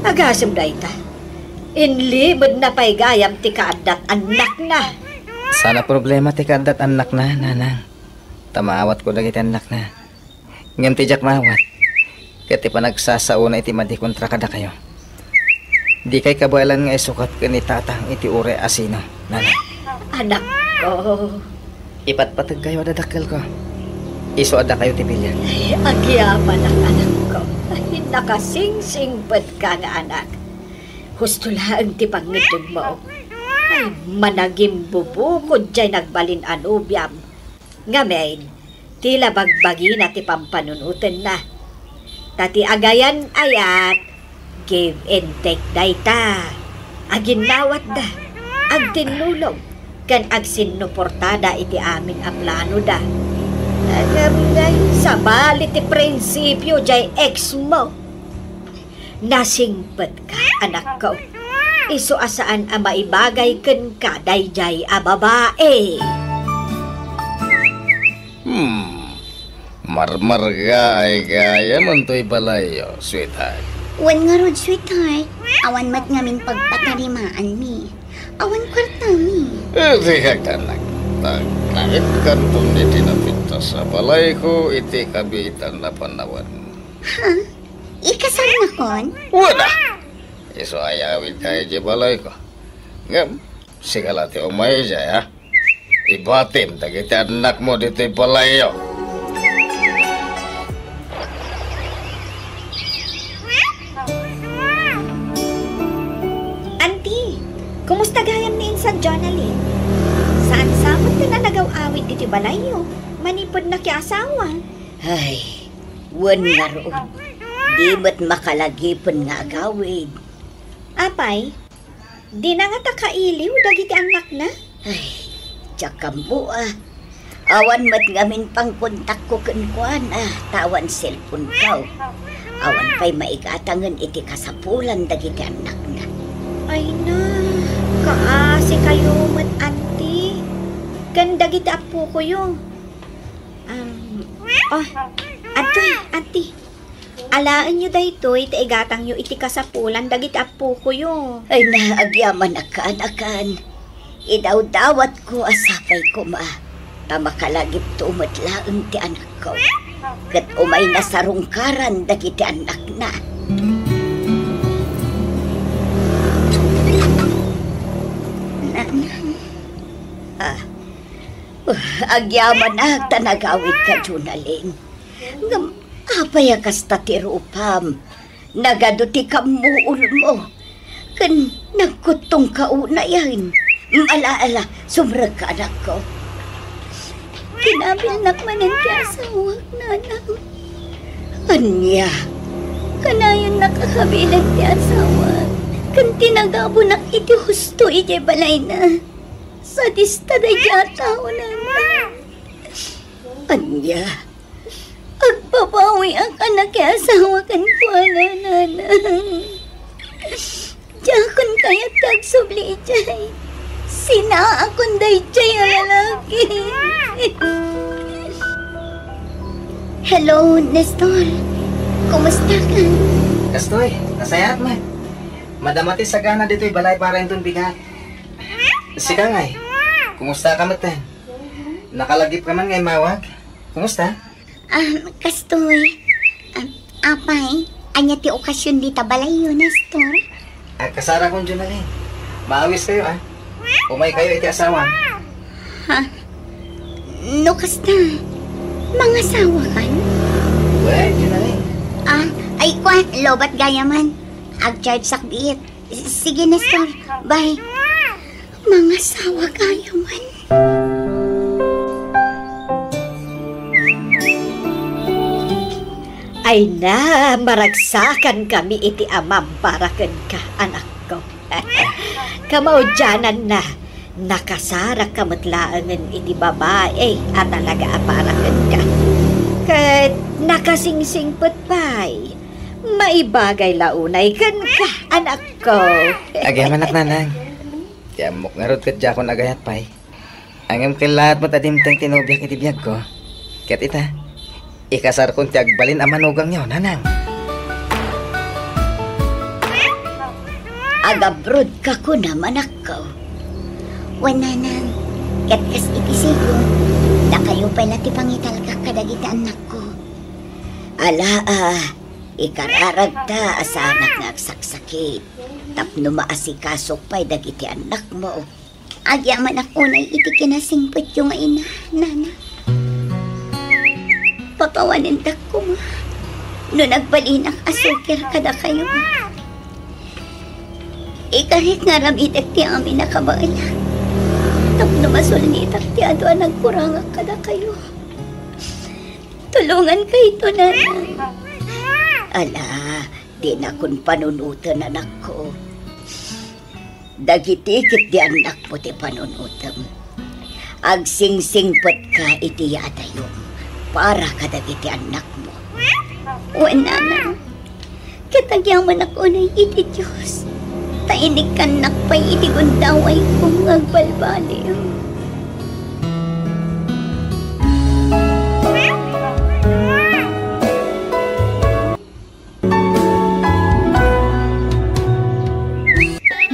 Agasem dayta, inlimedna pay gayam ti kaaddat annakna. Saan a problema ti kaaddat annakna, nanang. Ta maawatko dagiti annakna. Ngem ti diak maawat, ket ti panagsasaona iti madi kontra kadakayo. Dikay kabaelan nga isukat ken ni tatang iti uray a sino, nanang. Anakko. Ipatpateg kayo a dadakkelko. Isu a dakayo ti piliek. Ay, agyamanak, anakko. Ay, nakasingsingpetka nga anak. Husto laeng ti pangngeddengmo. Ay, managimbubukod diay nagbalin a nobiam. Ngamin, ti la bagbagina ti pampanunotenna. Ta ti agayan-ayat, give and take dayta. Aginnawatda, agtinnulog, ken agsinnuportada iti amin a planoda. Ngem, sabali ti prinsipio diay ex mo. Nasingpetka, anakko. Isu a saan a maibagay kenka daydiay a babai. Hmm. Marmargaay gayam toy balayyo, sweetheart. Wen ngarud, sweetheart. Awan met ngamin pagpatarimaanmi. Awan kuartami. Eh, di ka kanak. Nagkaitkanton iti napintas a balayko iti kabiitan a panawen. Ha? Ikasarnakon? Wala! Isu a yawidka idiay balayko. Ngem, sika la ti umay idiay, ha? Ibatim dagiti annakmo ditoy balayyo. Anti, kumusta gayam ni Insan Jonalyn? Saan sa met ti nanagaw-awid ditoy balayyo manipud nakiasawa? Ay, wen ngarud, di met makalagipen nga agawid. Apay, dina ngata kailiw dagiti annakna? Ay, diak ammo a. Awan met ngamin pangkontakko kenkuana, ta awan cellphoneko. Awan pay maigatangen iti kasapulan dagiti annakna. Ay na, kaasikayo met, anti. Ken dagiti appokoyo. Um, oh, adtoy, anti. Alaenyo daytoy ta igatangyo iti kasapulan dagiti appokoyo. Ay na, agyamanak, kaanakan. Idawdawatko a sapay koma ta makalagipto met laeng ti anakko. Ket umay nasarungkaran dagiti annakna. Ah, uh, agyamanak ta nagawidka, Jonalyn. Ngem apay a kasta ti rupam? Nagadu ti kammuolmo. Ken nagkuttongka unayen. Ala, ala, sumrekka, anakko. Pinabilnak manen ti asawak, nanang. Ania? Kanayonnak a kabilen ti asawak ken tinagabonak iti husto idiay balayna. Sadista daydiay a tao, nanang. Ania? Agbabawiak a nakiasawa kenkuana, nanang. Diakon kayat ti agsubli idiay. Sinaakon daydiay a lalaki. Hello, Nestor. Kumusta ka? Kastoy, nasayaat man. Madama ti sagana ditoy balay para inton bigat. Sika ngay, kumusta ka metten? Nakalagip ka man nga immawag? Kumusta? Ah, kastoy. Ah, apay, ania ti okasion dita balayyo, Nestor? Agkasarakon, Jonalyn. Maawis kayo, ah. Umay kayo iti asawa. Ha? No kasta, mangasawa kan? Well, Jonalyn. Ah, ay, kwa, lobat gayam man. Agcharge sakbit. S-, sige, Nestor. Bye. Mangasawa gayam man. Ay na, maragsakan kami iti amam para kenka, anakko. Kamaudiananna, nakasarak ka met laengen iti babai a talaga a para kenka. Ket nakasingsingpet pay. Maibagay la unay kenka, anakko. Agyamanak, nanang. Ti ammok ngarud ket diakon agayat pay. Ngem kellaat met a dimteng ti nobiak iti biagko. Ket ita, ikasarkon ti agbalin a manugangyo, nanang. Agabrodka kunam, anakko. Wen, nanang, ket kas iti sigun, dakayo pay la ti pangitalgak kadagiti annakko. Ala, a, ikararagta a saanak nga agsaksakit tapno maasikasok pay dagiti annakmo. Agyamanak unay iti kinasingpetyo nga ina, nana. Pakawanendak koma no nagbalinak a sukir kadakayo. Ikarik nga aramidek ti amin a kabaelan tapno masulnitak ti adu a nagkurangak kadakayo. Tulongankayto, nana. Ala, dinakon panunoten, anakko. Dagiti ketdi annakmo ti panunotem. Agsingsingpetka iti yaatayom para kadagiti annakmo. Wen, nana, ket agyamanak unay iti Dios, ta inikkannak pay iti gundawayko nga agbalbaliw.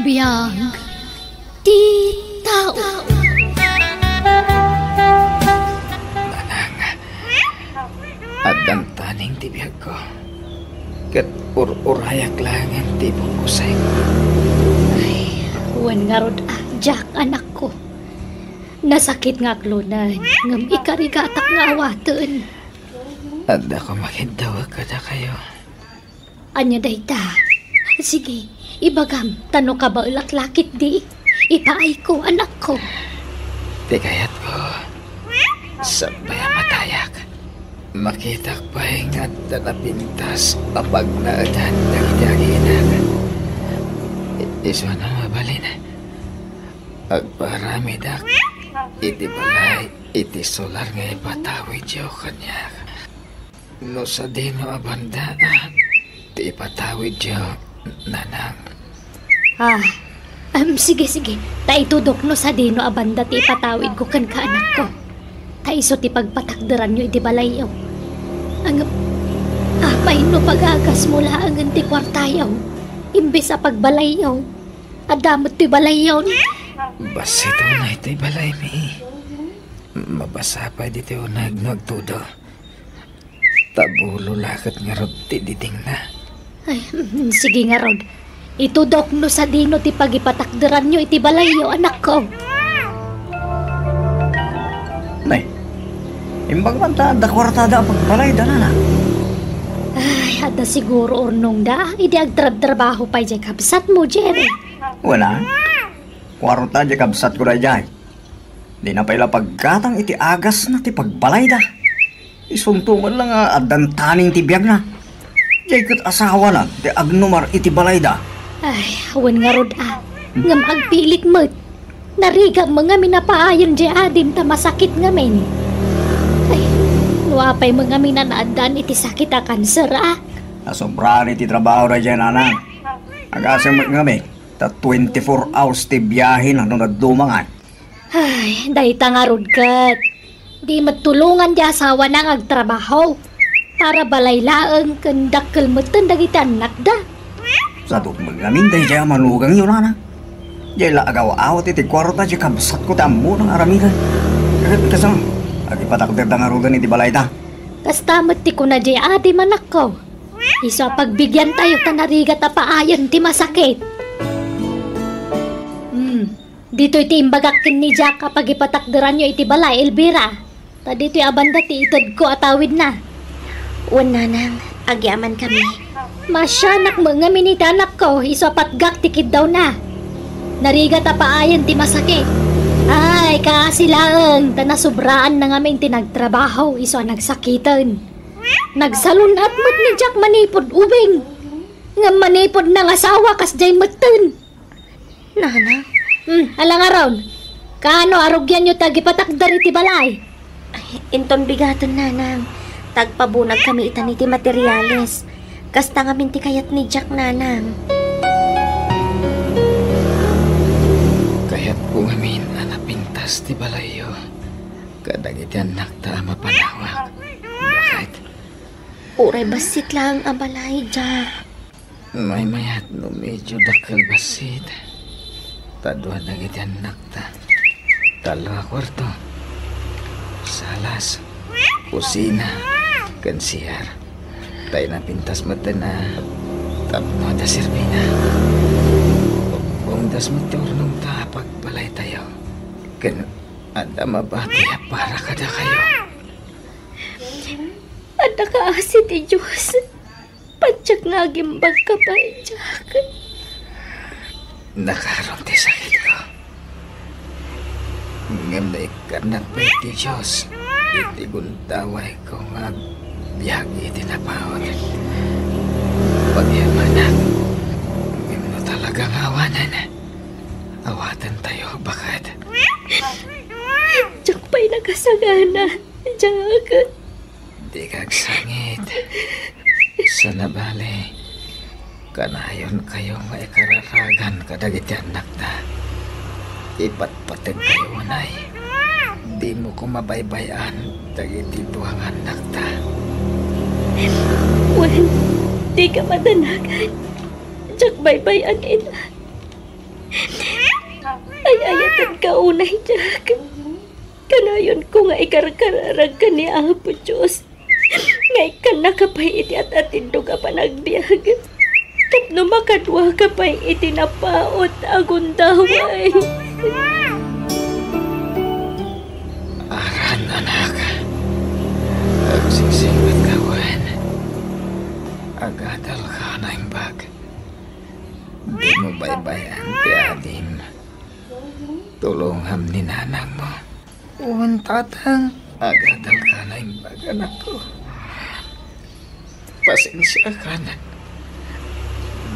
Biag ti tao. Nanang, addan taning ti biagko, ket ur-urayak laengen ti ibukko saiko. Ay, wen ngarud a, Jack, anakko. Nasakit nga aglongen, ngem ikarigatak nga awaten. Adda koma kiddawek kadakayo. Ania dayta? Sige, ibagam, ta no kabaelak la ketdi, ipaayko, anakko. Ti kayatko, sakbay a matayak, makitak pay nga adda napintas a pagnaedan dagiti aginak. I-, isu a mabalin, agpaaramidak iti balay iti solar nga ipatawidyo kaniak. No sadino a banda ti ipatawidyo, nanang? Ah, em, sige, sige. Ta itudok no sadino a banda ti ipatawidko kenka, anakko. Ta isu ti pagpatakderanyo iti balayyo. Ang, apay no pagagasmo laengen ti kuartayo, imbes a pagbalayyo? Adda met ti balayyo. Bassit unay ti balaymi. Mabasa pay ditoy uneg no agtudo. Ta bulo la ket ngarud ti didingna. Ay, mm, sige ngarud. Itudok no sadino ti pagipatakderanyo iti balayyo, anakko. Nay, imbag man ta adda kuartada a pagbalayda, nana. Ay, adda siguro urnongda idi agtrabtrabaho pay diay kabsatmo, Jerry. Wala. Kuarta diay kabsatko daydiay. Dina pay la paggatang iti agasna ti pagbalayda. Isunto met la nga addan taning ti biagna. Diay ket asawana ti agnumar iti balayda. Ay, awan ngarud a. Ngem agpilit met. Narigam met ngamin a paayen diay adim ta masakit ngamin. Ay, no apay met ngamin a naaddaan iti sakit a kanser a. Nasobraan iti trabaho daydiay nanang. Agasem met ngamin ta twenty-four hours ti biahena no naddumangan. Ay, dayta ngarud ket. Di met tulongan ti asawana nga agtrabaho. Para balay laeng ken dakkel metten dagiti annakda. Sadut met ngamin daydiay a manugangyo, nanang. Diay la agaw-awat iti kuarta diay kabsatko ti ammona nga aramiden. Ket kasano, agipatakderda ngaruden iti balayda. Kasta met ti kuna diay adim, anakko. Isu a pagbigiantayo ta narigat a paayen ti masakit. Hmm. Ditoy ti imbagak ken ni Jack a pagipatakderanyo iti balay, Elvira. Ta ditoy a banda ti itedko a tawidna. Wen, nanang, agyamankami. Maasianak met ngamin iti anakko, isu a patgak ti kiddawna. Narigat a paayen ti masakit. Ay, kaasi laeng, ta nasobraanna ngamin ti nagtrabaho, isu a nagsakiten. Nagsalun-at met ni Jack manipud ubing. Ngem manipud nangasawa, kasdiay metten. Nanang? Hmm, ala ngarud. Kaano a rugianyo ti agipatakder iti balay? Ay, inton bigaten, nanang. Ta agpabunagkami itan iti materiales. Kasta ngamin ti kayat ni Jack, nanang. Kayatko ngamin a napintas ti balayyo kadagiti annakta a mapanawak. Bakit? Uray bassit laeng a balay, Jack. Maymayat no medyo dakkel bassit. Ta dua dagiti annakta. Tallo a kuarto. Salas, kusina, ken C R. Ta inapintas metten a tapno adda serbina. Bungdas met ti urnongta a pagbalaytayo. Ken adda mabati a para kadakayo. Adda kaasi ti Dios. Patiek nga agimbagka pay, Jack. Nakaron ti sakitko. Ngem naikkannak pay ti Dios iti gundawayko nga agbiag iti napaut. Pagyamanak, ngem no talaga nga awanen, awatentayo, baket. Diak pay nakasagana, Jack. Dika agsangit. Sana bale, kanayonkayo nga ikararagan kadagiti annakta. Ipatpategkayo unay. Dimo koma baybay-an dagiti dua nga annakta. Wen, dika madanagan. Diak baybay-an ita. Ay-ayatenka unay, Jack. Kanayonko nga ikarkararagka ni Apo Dios nga ikkannaka pay iti at-atindog a panagbiag tapno makaduaka pay iti napaut a gundaway. Aran, anak. Agsingsingpetka wen. Agadalka a naimbag. Dimo baybay-an ti adim. Tulongam ni nanangmo. Wen, tatang. Agadalka a naimbag, anakko. Pasensiakan.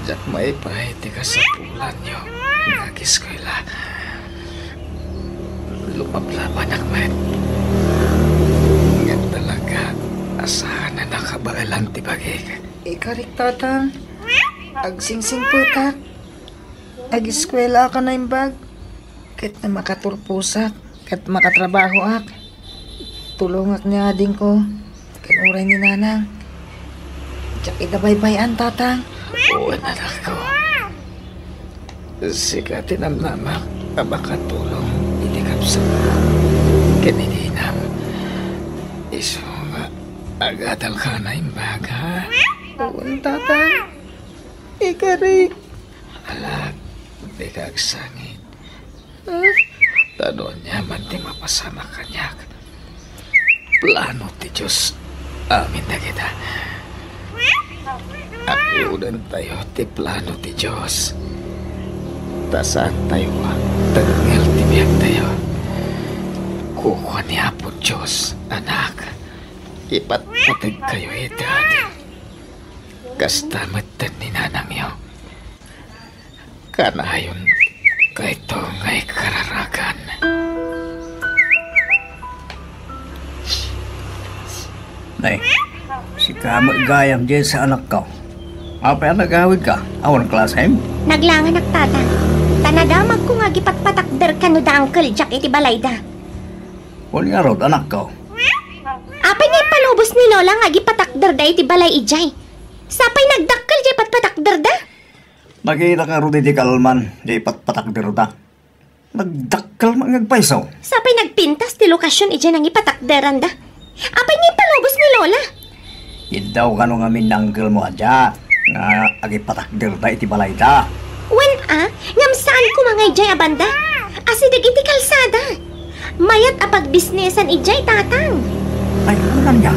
Diak maipaay ti kasapulanyo nga ageskuela. Lumablabanak met. Ngem talaga a saan a nakabaelan ti bagik. Ikarik, tatang. Agsingsingpetak. Ageskuelaak a naimbag, ket no makaturposak ket makatrabahoak, tulongak ni adingko ken uray ni nanang. Diak ida baybay-an, tatang. Wen, anakko. Sika ti namnamak a makatulong iti kabsatmo ken iti inam. Isu nga agadalka a naimbag, ha? Wen, tatang. Ikarik. Ala, dika agsangit. Ah, ta no aniaman ti mapasamak kaniak, plano ti Dios amin dagita. Agyodentayo ti plano ti Dios. Ta saantayo a tengngel ti biagtayo. Kukua ni Apo Dios, anak, ipatpategkayo iti adim. Kasta metten ni nanangyo. Kanayon kayto nga ikararagan. Nay, sika met gayam, Jess, anakko. Apay a nagawidka? Awan klasem? Naglanganak, Tata. Ta nadamagko nga agipatpatakder kano da Uncle Jack iti balayda. Wen ngarud, anakko? Apay nga impalubos ni Lola nga agipatakderda iti balay idiay? Sapay nagdakkel diay patpatakderda? Nakita ngarud iti kalman diay patpatakderda. Nagdakkel met nga agpayso. Sapay nagpintas ti lokasion idiay nangipatakderanda. Apay nga impalubos ni Lola? Iddaw kano ngamin ni uncle mo a Jack nga agipatakderda iti balayda. Wen a, ngem saan koma nga idiay a banda. Asideg iti kalsada. Mayat a pagbisnesan idiay, Tatang. Ay, unay ania?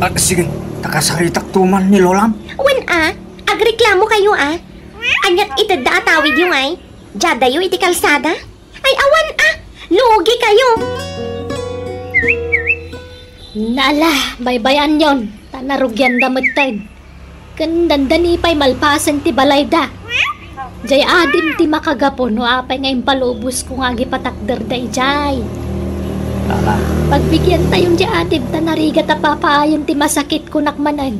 Ah, sige, ta kasaritakto man ni Lolam. Wen a, agreklamo kayo a. Aniat itedda a tawidyo ngay? Diadayo iti kalsada? Ay, awan a! Lugi kayo! Nala, baybay-anyon, ta narugianda metten. Ken dandani pay malpasen ti balayda. Diay adim ti makagapu no apay nga impalubos ko nga agipatakderda idiay. Nala. Pagbigiantayon diay adim ta narigat a papaayen ti masakit kunak manen.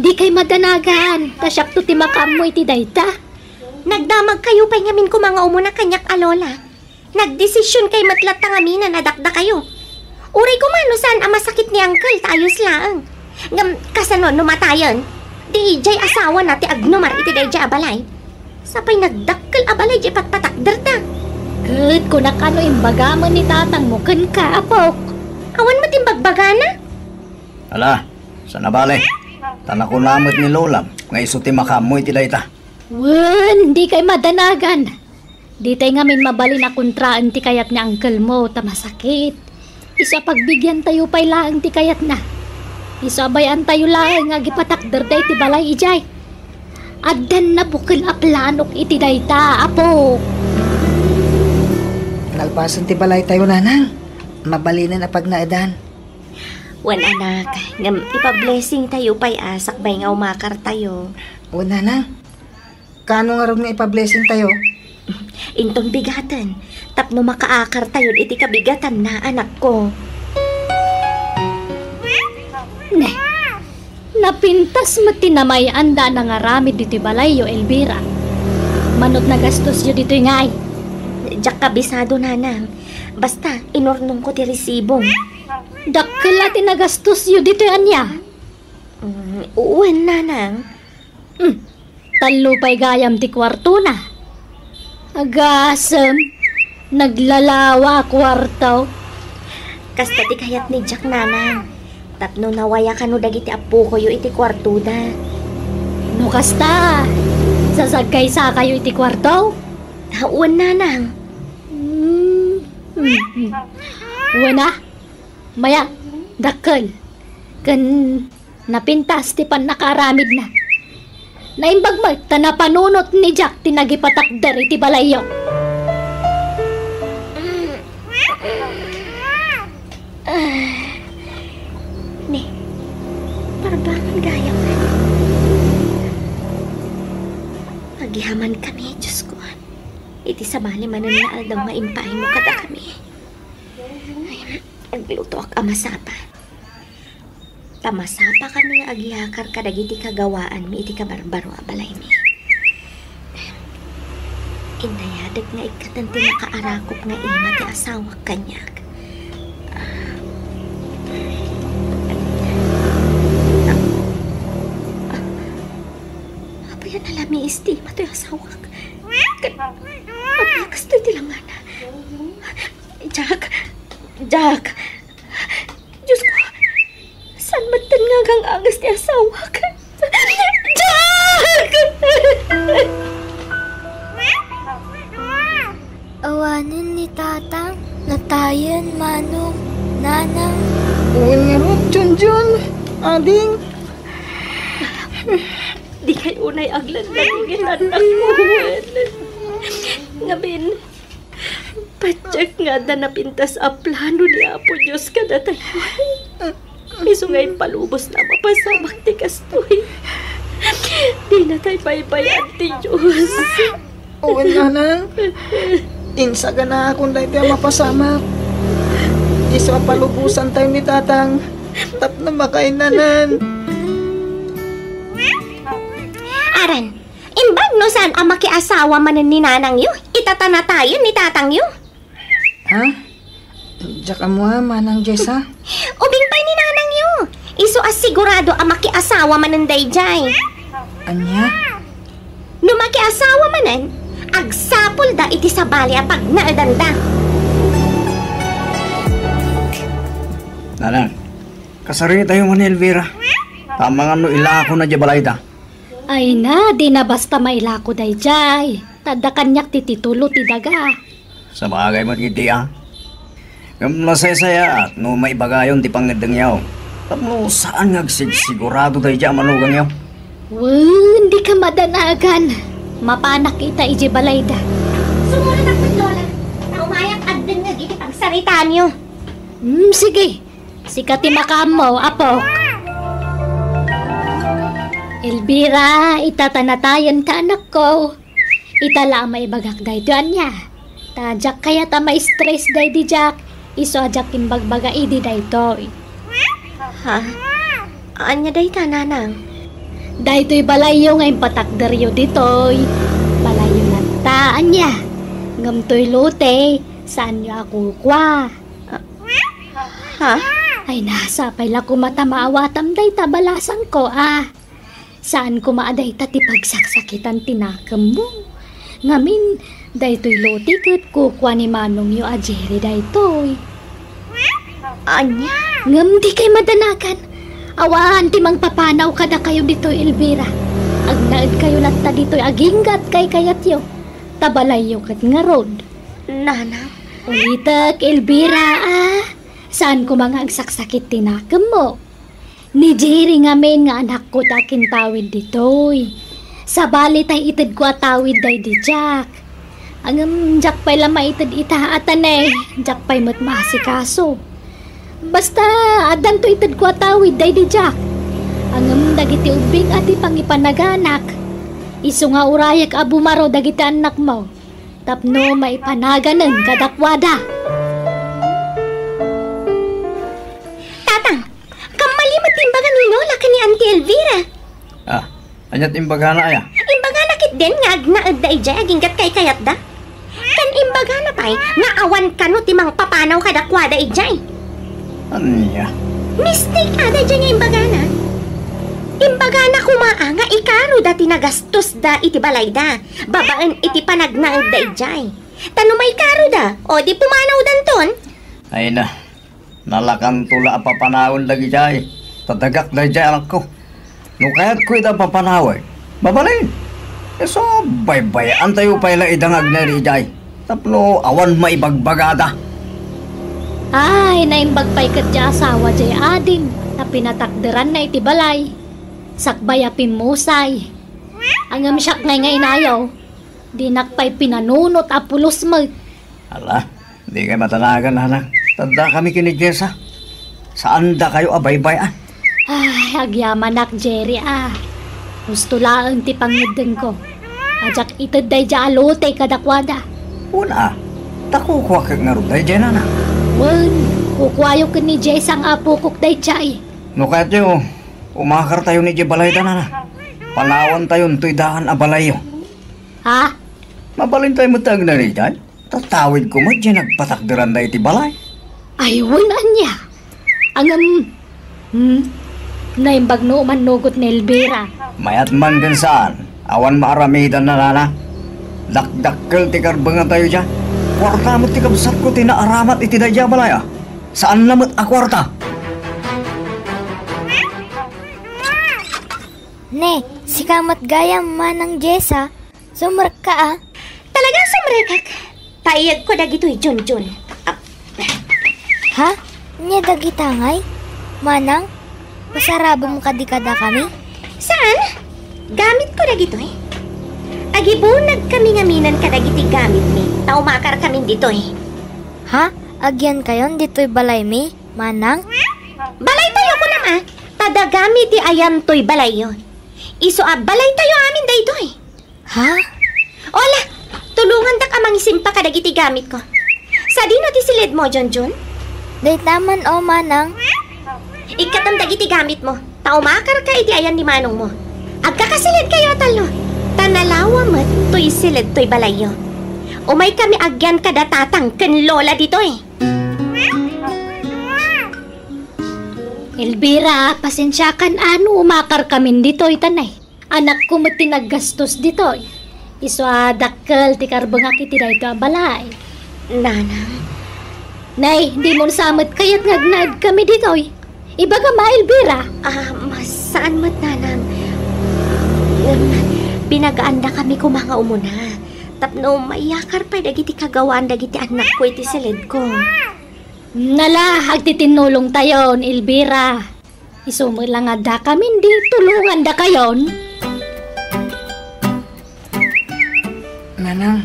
Dikay madanagan, ta siakto ti makaammo iti dayta. Nagdamagkayo pay ngamin koma nga umuna kaniak a Lola. Nagdesisionkay met latta ngamin a nadakdakayo. Uray koma no saan a masakit ni Uncle ta ayos laeng. Ngem kasano no matayen? Di idiay asawana ti agnumar iti daydiay a balay. Sapay nagdakkel a balay diay patpatakderda. Ket kunak a no imbagamen ni tatangmo kenka, apok. Awan met imbagbagana. Ala, saan a bale. Ta nakuna met ni Lolam nga isu ti makaammo iti dayta. Wen, dikay madanagan. Ditay ngamin mabalin a kontraen ti kayat ni uncle mo ta masakit. Isu a pagbigiantayo pay laeng ti kayatna. Isu a bay-antayo laeng nga agipatakderda iti balay idiay. Addan nabukel a planok iti dayta, apo. Nalpasen ti balaytayo, nanang. Mabalinen a pagnaedan. Wen, anak, ngem ipa-blessingtayo pay a sakbay nga umakartayo. Wen, nanang. Kaano ngarud nga ipa-blessingtayo? Inton bigaten, tapno makaakartayo iti kabigatanna, anakko. Ne, napintas met ti namay-anda a nangaramid ditoy balayyo, Elvira. Manut nagastosyo ditoy ngay? Diak kabisado, nanang. Basta, inurnongko ti resibo. Dakkel a ti nagastosyo ditoy ania? Mm, wen, nanang. Hmm. Tallo pay gayam ti kuartona. Agasem, naglalawa a kuarto. Kasta ti kayat ni Jack, nanang. Tapno nawaya kano dagiti appokoyo iti kuartoda. No kasta, sasagkaysakayo iti kuarto? Wen, nanang. Hmm. Hmm. Wen a. Maya, dakkel. Ken napintas ti pannakaaramidna. Naimbag met ta napanunot ni Jack ti nagipatakder iti balayyo. Ne, parbangen gayam. Agyamankami, Diosko, iti sabali manen nga aldaw nga impaaymo kadakami. Ay, aglutoak a masapa. Ta masapakami nga agyakar kadagiti kagawaanmi iti kabarbaro a balaymi. Indayadek nga ikkaten ti makaarakop nga ima ti asawak kaniak. Apay a nalamiis ti ima toy asawak. Ket apay a kastoy ti langana. Jack! Jack! Diosko, saan metten nga agang-anges ti asawak? Jack! Awanen ni Tatang, natayen, Manong, Nanang. Wen ngarud, Junjun, ading. Dikay unay agladladingen, annakko, wen. Ngamin, patiek nga adda napintas a plano ni Apo Dios kadatayo. Isu nga impalubosna a mapasamak ti kastoy. Dinatay baybay-an ti Dios. Wen, nanang. Insaganakon daytoy a mapasamak. Isu a palubosantayo ni tatang tapno makainanan. Aran, imbag no saan a makiasawa manen ni nanangyo, itatanatayen ni tatangyo. Ha? Diak ammo a, Manang Jessa. Ubing pay ni nanangyo. Isu a sigurado a makiasawa manen daydiay. Ania? No makiasawa manen, agsapulda iti sabali a pagnaedanda. Nanang, kasaritayo man ni Elvira. Amangan no ilakona diay balayda. Ay na, di na basta mailako daydiay. Ta adda kaniak ti titulo ti daga. Sabagay met iti a. Ngem nasaysayaat no maibagayon ti pangngeddengyo. Tapno saan nga agsigsigurado daydiay a manugangyo. Wen, dika madanagan. Mapanak ita idiay balayda. Sumurotak met, Lola. Ta umayak agdengngeg iti pagsaritaanyo. Hmm, sige. Sika ti makaammo, apok. Elvira, itatanatayen ta, anakko. Ita la a maibagak daytoy ania. Ta diak kayat a ma-stress daydi Jack, isu a diak imbagbaga idi daytoy. Ha? Ania dayta, nanang? Daytoy balayyo nga impatakderyo ditoy. Balayyo latta, ania? Ngem toy lote, saanyo a kukua. Ha? Ay, nasa pay la koma ta maawatam dayta balasangko, a. Saan koma a dayta ti pagsaksakitan ti nakemmo. Ngamin, daytoy lote ket kukua ni manongyo a Jerry daytoy. Ania? Ngem dikay madanagan. Awan ti mangpapanaw kadakayo ditoy, Elvira. Agnaedkayo latta ditoy agingga ti kaykayatyo. Ta balayyo ket ngarud. Nanang? Ulitek, Elvira, a. Saan koma nga agsaksakit ti nakemmo. Ni Jerry ngamin nga anakko ti akintawid ditoy. Sabali tay itedko a tawid daydi Jack. Ngem diak pay la maited ita a tanay, diak pay met maasikaso. Basta, addanto itedko a tawid daydi Jack. Ngem dagiti ubbing a ti pangipanaganak, isu nga urayek a bumaro dagiti annakmo. Tapno maipanaganen kadakuada. Tatang, kammali met ti imbaga ni Lola ken ni Auntie Elvira. Ah, ania ti imbagana aya? Imbagana ketdin nga agnaedda idiay agingga ti kaykayatda. Ken imbagana pay nga awan kano ti mangpapanaw kadakuada idiay. Ania? Mistake a daydiay nga imbagana. Imbagana koma a nga ikaroda ti nagastosda iti balayda babaen iti panagnaedda idiay. Ta no maikaroda, o di pumanawdanton. Ay na, nalakanto la a papanawen dagidiay. Ta dagak daydiay anakko. No kayatko ida papanawen, mabalin. Isu a baybay-antayo pay la ida nga agnaed idiay. Tapno awan maibagbagada. Ay, naimbag pay ketdi a asawa diay adim, ta pinatakderanna iti balay. Sakbay a pimmusay. Ngem siak ngay nga inayo, dinak pay pinanunot a pulos met. Ala, dikay madanagan, nanang. Ta addakami ken ni Jessa. Saandakayo a baybay-an. Ay, agyamanak, Jerry, a. Husto laeng ti pangngeddengko. Diak ited daydiay a lote kadakuada. Wen a, ta kukuakek ngarud daydiay, nanang. Wen, kukuayo ken ni Jessa nga apokok daydiay. No kayatyo, umakartayo idiay balayda, nanang. Panawantayonto daan a balayyo. Ha? Mabalintayo met ti agnaed idiay. Tatawidko met diay nagpatakderanda iti balay. Ay, wen ania? Ngem, hmm? Naimbag no umannugot ni Elvira. Mayat man ken saan, awan maaramidanna, nanang. Dakdakkel ti karbengatayo diay. Kuarta met ti kabsatko ti naaramat iti daydiay a balay, a. Saanna met a kuarta. Ne, sika met gayam, Manang Jessa. Sumrekka a. Talaga sumrekak. Paiyegko dagitoy, Junjun. Ah. Ha? Ania dagita ngay? Manang, pasarabem kadi kadakami? Saan? Gamitko dagitoy. Agibunagkami ngamin kadagiti gamitmi, ta umakarkamin ditoy. Ha? Agyankayon ditoy balaymi, manang? Balaytayo, kunam a. Ta dagami ti ayan toy balayyo. Isu a balaytayo amin daytoy. Ha? Ola, tulongandak a mangisimpa kadagiti gamitko. Sadino ti siledmo, Junjun? Dayta man, o, manang. Ikkatem dagiti gamitmo, ta umakarka iti ayan ni manongmo. Agkakasiled kayo a tallo, ta nalawa met toy siled toy balayyo. Umaykami agyan kada tatang ken lola ditoy. Elvira, pasensiakan a no umakarkamin ditoy, tanay. Anakko met ti naggastos ditoy. Isu a dakkel ti karbengak iti daytoy a balay. Nanang. Nay, dimo sa met kayat nga agnaedkami ditoy. Ibagam a, Elvira. Ah, ma-, saan met, nanang. Ngem, binagaandakami koma nga umuna. Tapno maiyakar pay dagiti kagawaan dagiti annakko iti siledko. Nala, agtitinnulongtayon, Elvira. Isu met la nga addakamin, di tulongandakayon. Nanang,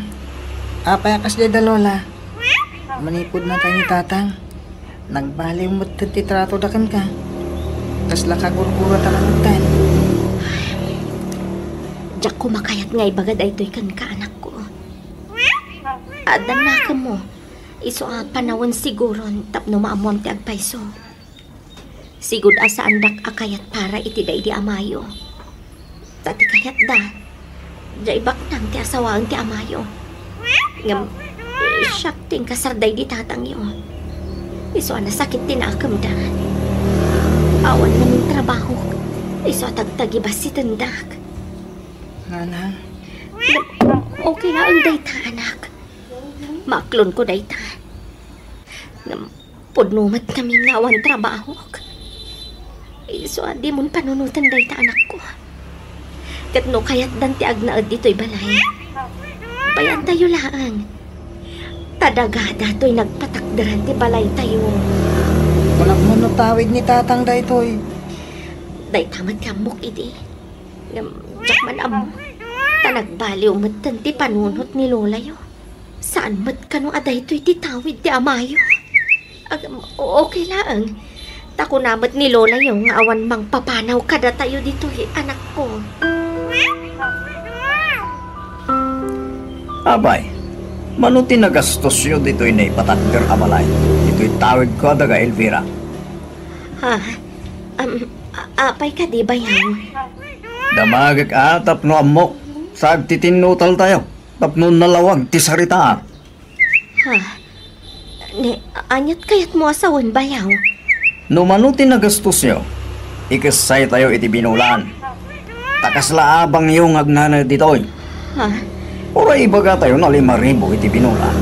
apay a kasdiay da lola? Manipud natay ni tatang, nagbaliw met ti tratoda kenka. Kasla kagurguratan a metten. Diak koma kayat nga ibaga daytoy kenka, anakko. Addan nakemmo, isu a panawen siguron tapno maammoam ti agpayso. Sigud a saandak a kayat para iti daydi amayo. Ta ti kayatda, diay baknang ti asawaen ti amayo. Ngem, siak ti inkasar daydi tatangyo. Isu a nasakit ti nakemda. Awan ngamin trabahok. Isu a tagtagibasitendak. Nanang. Ngem, okay laeng dayta, anak. Maaklonko dayta. Ngem, pudno met ngamin nga awan trabahok. Isu a dimon panunoten dayta anakko. Ket no kayatdan ti agnaed ditoy balay, bayaantayo laeng. Ta dagada toy nagpatakderan ti balaytayo. Kunak man no tawid ni tatang daytoy. Dayta met ti ammok idi. Ngem, diak man ammo. Ta nagbaliw metten ti panunot ni lolayo. Saan met kano a daytoy ti tawid ti amayo. Ag-, okay laeng. Ta kuna met ni lolayo nga awan mangpapanaw kadatayo ditoy, anakko. Apay, mano ti nagastosyo ditoy naipatakder a balay? Ditoy tawidko a daga Elvira. Ha? Am, a-, apay kadi, bayaw? Damagek a tapno ammok, sa agtitinnutaltayo. Tapno nalawag ti saritaan. Ha? Ni, aniat kayatmo a sawen, bayaw? No mano ti nagastosyo, ikessaytayo iti binulaan. Ta kasla abangyo nga agnanaed ditoy. Ha? Uray ibagatayo nga lima ribu iti binulaan.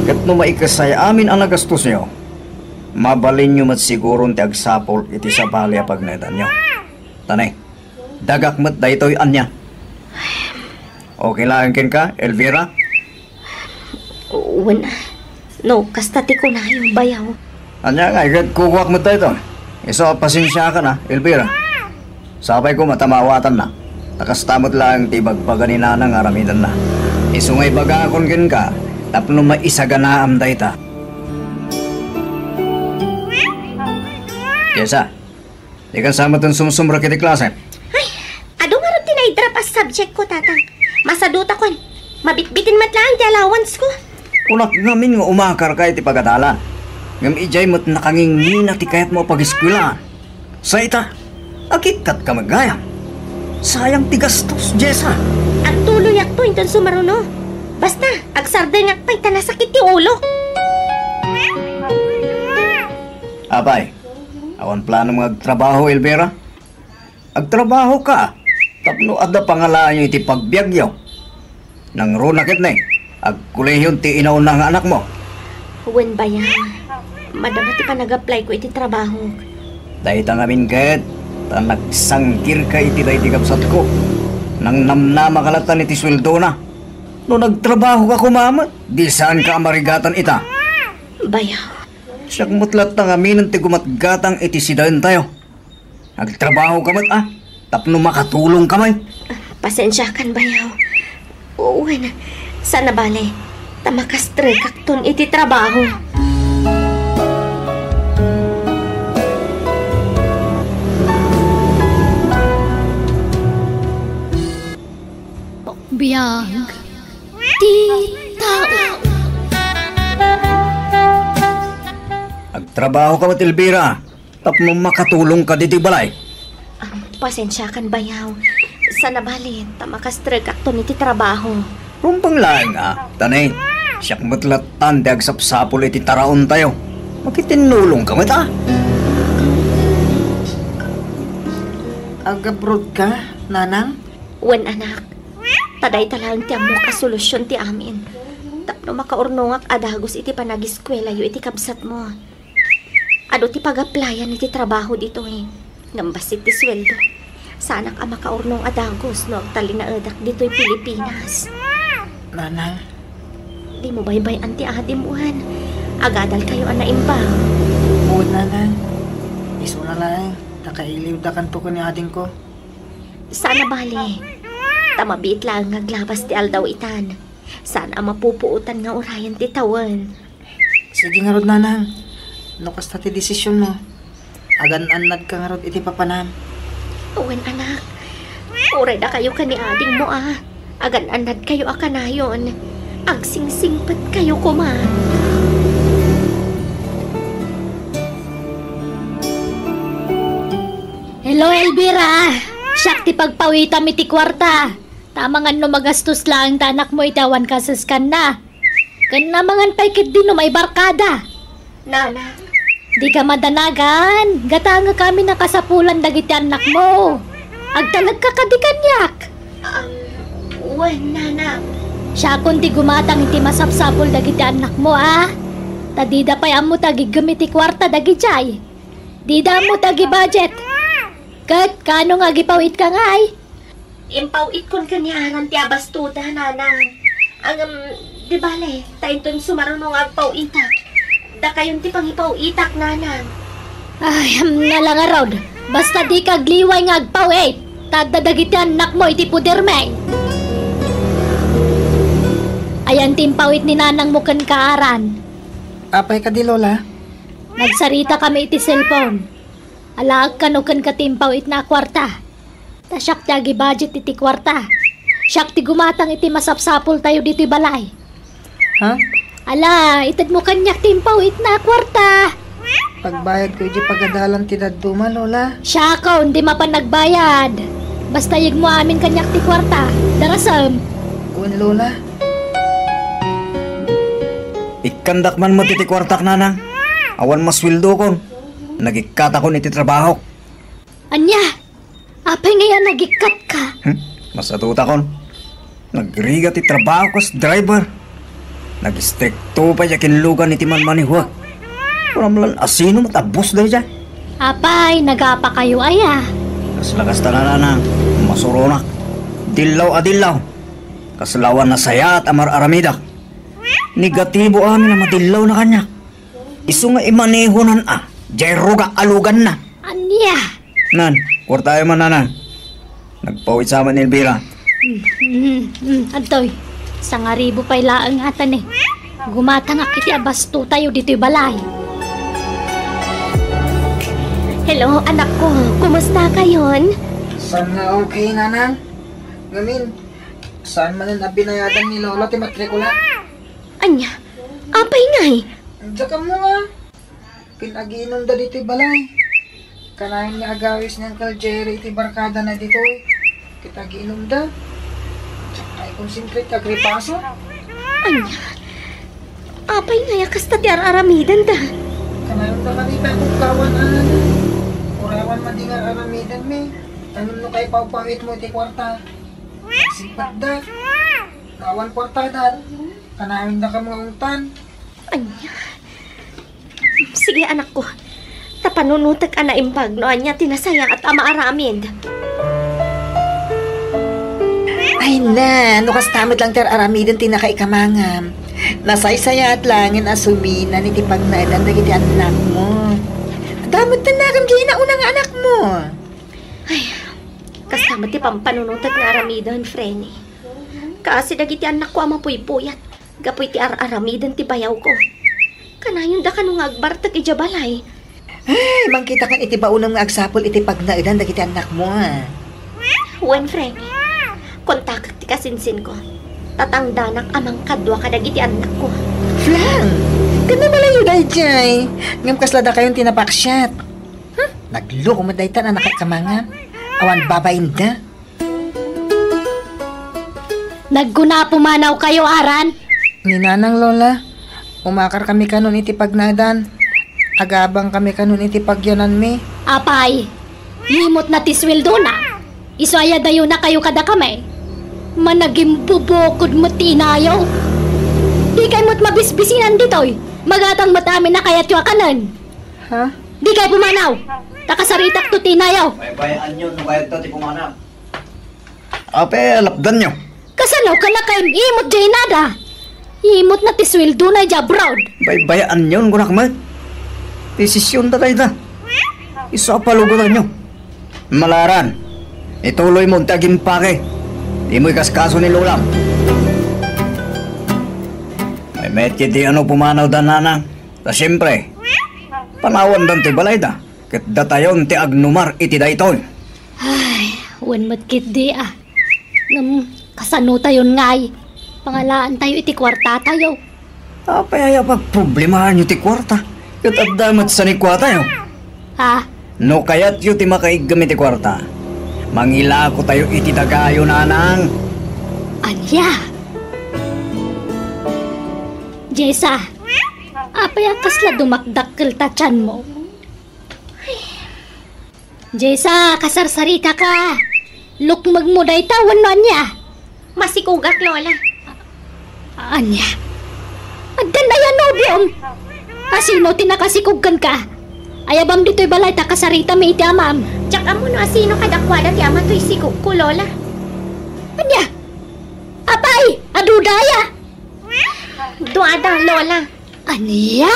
Ket no maikessay amin a nagastosyo, mabalinyo met siguron ti agsapul iti sabali a pagnaedanyo. Tani, dagak met daytoy ania. Okay laeng kenka, Elvira? Wen, no kasta ti kunayo, bayaw. Ania ngay ket kukuak met daytoy. Isu a pasensiakan a, Elvira. Sapay koma ta maawatanna. Ta kasta met laeng ti ibagbaga ni Nanang nga aramidenna. Isu nga ibagakon kenka tapno maisaganaam dayta. Jessa, dikan sa met sumsumrek iti klase. Ay, adu ngarud ti naidrop a subject ko, Tatang. Masadutakon. Mabitbitin met laeng ti allowance ko. Kunak ngamin nga umakarka iti pagadalan. Ngem idiay met nakangingina ti kayatmo a pageskuelaan. Sa ita, akikkatka met gayam. Sayang ti gastos, Jessa. Agtuloyakto inton sumaruno. Basta, agsardengak pay ta nasakit ti ulo. Apay, awan planom nga agtrabaho, Elvira? Agtrabahoka tapno adda pangalaanyo iti pagbiagyo. Nangruna ketdi, agkolehion ti inauna nga anakmo. Wen, bayaw. Madama ti panag-apply ko iti trabahok. Dayta ngamin ket, ta nagsangkirka iti daydi kabsatko. Nangnamnamaka latta iti sueldona. No nagtrabahoka koma met, di saanka a marigatan ita. Bayaw. Siak met latta ngaminen ti gumatgatang iti sidaentayo. Agtrabahoka met a, tapno makatulongka met. Pasensiakan, bayaw. Wen, saan a bale. ta makastrekakton iti trabaho. Biag ti tao. Agtrabaho ka met, Elvira, tapno makatulong ka ditoy balay. Ah, pasensiakan, bayaw. Sana bali, ta makastrekakton iti trabaho. Rumbeng laeng a, tani, siak met lattan ti agsapsapul iti taraontayo. Makitinnulong ka met, a? Agabroad ka, nanang? Wen, anak. Ta dayta laeng ti ammok a solusion ti amin. Tapno makaurnongak a dagus iti panagiskuelayo iti kabsatmo. Adu ti pag-applyan iti trabaho ditoy. Ngem bassit ti sueldo. Saanak a makaurnong a dagus no agtalinaedak ditoy Pilipinas. Nanang. Dimo baybay-an ti adim, wen. Agadalkayo a naimbag. Wen, nanang. Isuna laeng, ta kailiwdakanto ken ni adingko. Sana bali. Ta mabiit laeng nga aglabas ti aldaw itan. Saan a mapupuotan nga urayen ti tawen. Sige ngarud, nanang. No kasta ti desisionmo, agan-annadka ngarud iti papanam. Wen, anak. Uray dakayo ken ni adingmo a. Agan-annadkayo a kanayon. Agsingsingpetkayo koma. Hello, Elvira. Siak ti pagpawitam iti kuarta. Ta amangan no magastos laeng ti anakmo iti awan kasaskanna. Ken amangan pay ketdi no maibarkada. Nana. Dika madanagan, gatangek amin a kasapulan dagiti annakmo. Agtalekka kadi kaniak. Um, wen, nana. Siakon ti gumatang iti masapsapul dagiti annakmo, a? Ta dida pay ammo ti agiggem iti kuarta dagidiay. Dida ammo ti agibudget. Ket kaano nga agipawitka ngay? Impawitkon ken ni Aran ti abastoda, nanang. Ngem, di bale, ta inton sumaruno nga agpawitak, dakayon ti pangipawitak, nanang. Ay, amna la ngarud. Basta dika agliway nga agpawit, ta adda dagiti annakmo iti podermi. Ayan ti impawit ni nanangmo kenka, Aran. Apay kadi, Lola? Nagsaritakami iti cellphone. Alaek kano kenka ti impawitna a kuarta. Ta siak ti agibudget iti kuarta. Siak ti gumatang iti masapsapultayo ditoy balay. Ha? Ala, itedmo kaniak ti impawitna a kuarta. Pagbayadko idiay pagadalan ti dadduma, Lola. Siakon ti mapan agbayad. Basta yegmo amin kaniak ti kuarta. Darasem. Wen, Lola. Ikkandak man met iti kuartak, nanang. Awan masueldokon. Nagikkatakon iti trabahok. Ania? Apay ngay a nagikkatka? Hmm? Masatutakon. Nagrigat ti trabaho kas driver. Nagistrikto pay a kinlugan iti manmanihua. Uray la asino met a boss daydiay. Apay, nagapakayo aya? Kasla kasta, nanang, masuronak. Dillaw a dillaw. Kasla awan nasayaat a mar-aramidak. Negatibo amin a madillawna kaniak. Isu nga imanehonan a, diay ruga a luganna. Ania? Nan, kuartayo man, nanang. Nagpawit sa amin ni Elvira. Mm, mm, mm, adtoy. Sangaribu pay laeng ngata ni. Gumatangak iti abastotayo ditoy balay. Hello, anak ko. Kumusta kayon? Saan nga okay, nanang. Ngamin, saan manen a binayadan ni Lola ti matrikula? Ania? Apay ngay? Diak ammo nga. Kin-agiinumda ditoy balay. Kanayon nga agawis ni Uncle Jerry iti barkadana ditoy. Ket agiinumda. Diak pay concentrate nga agripaso. Ania? Apay ngay a kasta ti ar-aramidenda? Kanayonda kadi pay kukkawan, a. Uray awan madi nga ar-aramidenmi. Ngem no kaipawpawitmo iti kuarta. Sipatda. Awan kuartada. Kanayonda nga ungtan. Ania? Sige, anak ko. Ta panunotek a naimbag no ania ti nasayaat a maaramid. Ay na, no kasta met lang ti ar-aramiden ti nakaikamangam. Nasaysayaat laengen a suminan iti pagnaedan dagiti annakmo. Adda met ti annakam diay nauna nga annakmo. Ay, kasta met ti pampanunotek nga aramiden, Frenny. Kaasi dagiti annakko a mapuypuyat. gapu iti ar-aramiden ti bayawko. Kanayon da kano nga agbartek idiay balay. Ay, mangkitakan iti baonem nga agsapul iti pagnaedan dagiti annakmo, a. Wen, friend. Kontakek ti kasinsinko. Tatangdanak a mangkadua kadagiti annakko. Flan! Ket namalayo daydiay. Ngem kasla dakayon ti napaksiat. Hmm? Nagloko met dayta a nakaikamangam. Awan babainda. Nagkuna a pumanawkayo, Aran? Ni Nanang, Lola, umakarkami kanon iti pagnaedan. Agabangkami kanon iti pagyananmi. Apay, imutna ti sueldona. Isu aya dayonakayo kadakami. Managimbubukud met ti inayo. Dikay met mabisbisinan ditoy. Magatang met amin a kayatyo a kanen. Ha? Dikay pumanaw. Ta kasaritakto ti inayo. Baybay-anyo no kayatyo ti pumanaw. Apay, lapdanyo. Kasano ka nakaim-imot diay inada? Imutna ti sueldona idiay abroad. Baybay-anyon, kunak met. Desisionda dayta. Isu a palubotanyo. Malaran, ituloymo ti agimpake. Dimo ikaskaso ni Lolam. Ay, met ket di ano pumanawda, Nanang. Ta siempre, panawandan ti balayda. Ket datayon ti agnumar iti daytoy. Ay, wen met ketdi a. Ngem, kasanotayon ngay? Pangalaantayo iti kuartatayo. Apay aya pagproblemaanyo ti kuarta? Ket adda met sanikuatayo. Ha? No kayatyo ti makaiggem iti kuarta, mangilakotayo iti dagayo, Nanang. Ania? Jessa, apay a kasla dumakdakkel ta tianmo? Jessa, kasarsaritaka. Lukmegmo dayta wenno ania? Masikogak, Lola. Ania? Addan aya nobiom? Asino ti nakasikog kenka? Ayabam ditoy balay ta kasaritami iti amam. Diak ammo no asino kadakuada ti ama toy sikogko, Lola. Ania? Apay, adu daya? Duada, Lola. Ania?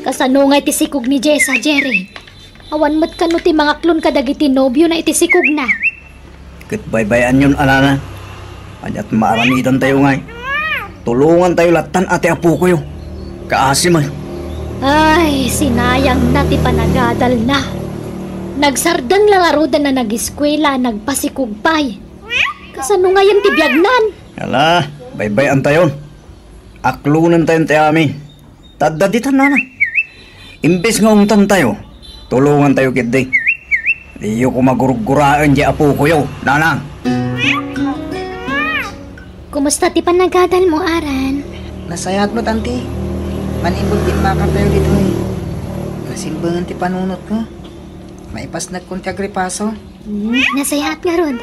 Kasano ngay ti sikog ni Jessa, Jerry? Awan met kano ti mangaklon kadagiti nobiona iti sikogna? Ket baybay-anyon a, Nanang. Aniat maaramidantayo ngay? Tulongantayo lattan a ti apokoyo. Kaasi met. Ay, sinayangna ti panagadalna. Nagsardeng la ngaruden a nagiskuela, nagpasikog pay. Kasano ngayen ti biagnan? Ala, baybay-antayon. Aklonentayon ti amin. Ta adda ditan, Nanang. Imbes nga ungtantayo, tulongantayo ketdi. Diyo koma gurguraen diay apokoyo, Nanang. Kumusta ti panagadalmo, Aran? Nasayaat met, Auntie. Manipud dimmakartayo ditoy, nasimbengen ti panunotko. Maipasnekon ti agripaso. Hmm, nasayaat ngarud.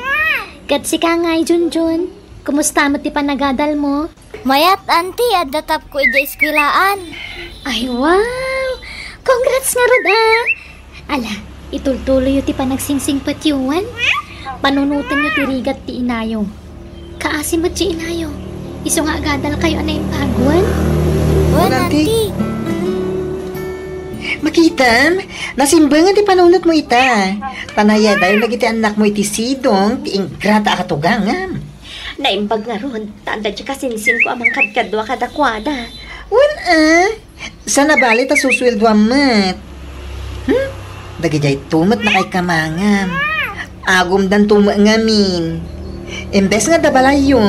Ket sika ngay, Junjun? Kumusta met ti panagadalmo? Mayat, Auntie, adda tapko idiay eskuelaan. Ay, wow! Congrats ngarud, a! Ala, itultuloyyo ti panagsingpetyo, wen? Panunotenyo ti rigat ti inayo. Kaasi met ti inayo. Isu nga agadalkayo a naimbag, wen? Wen, Auntie. Auntie. Makitam, nasimbengen ti panunotmo ita. Ta nayadayo dagiti annakmo iti sidong ti ingrata a katugangam. Naimbag ngarud, ta adda diay kasinsinko a mangkadkadua kadakuada. Wen, a? Saan a bale ta susueldoam met? Hmm? Dagidiayto met nakaikamangam. Agumdanto met ngamin. Imbes nga adda balayyo,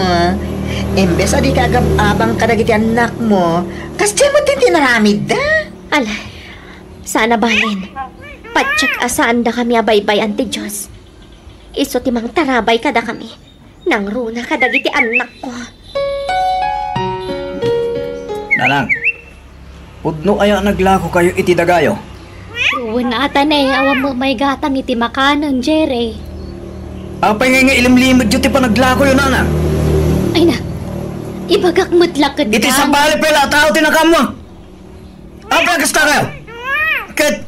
imbes a dika agab-abang kadagiti annakmo, kasdiay met ti inaramidda. Ala, saan a balen. Patiek a saandakami a baybay-an ti Dios. Isu ti mangtarabay kadakami. Nangruna kadagiti annakko. Nanang, pudno aya a naglakokayo iti dagayo? Wen, a ta ne, awan met maigatang iti makanen, Jerry. Apay ngay nga ilimlimedyo ti panaglakoyo, Nanang? Ay na, ibagak met la kenka. Iti sabali pay la a tao ti nakaammo. Apay a kasta kayo? Ket,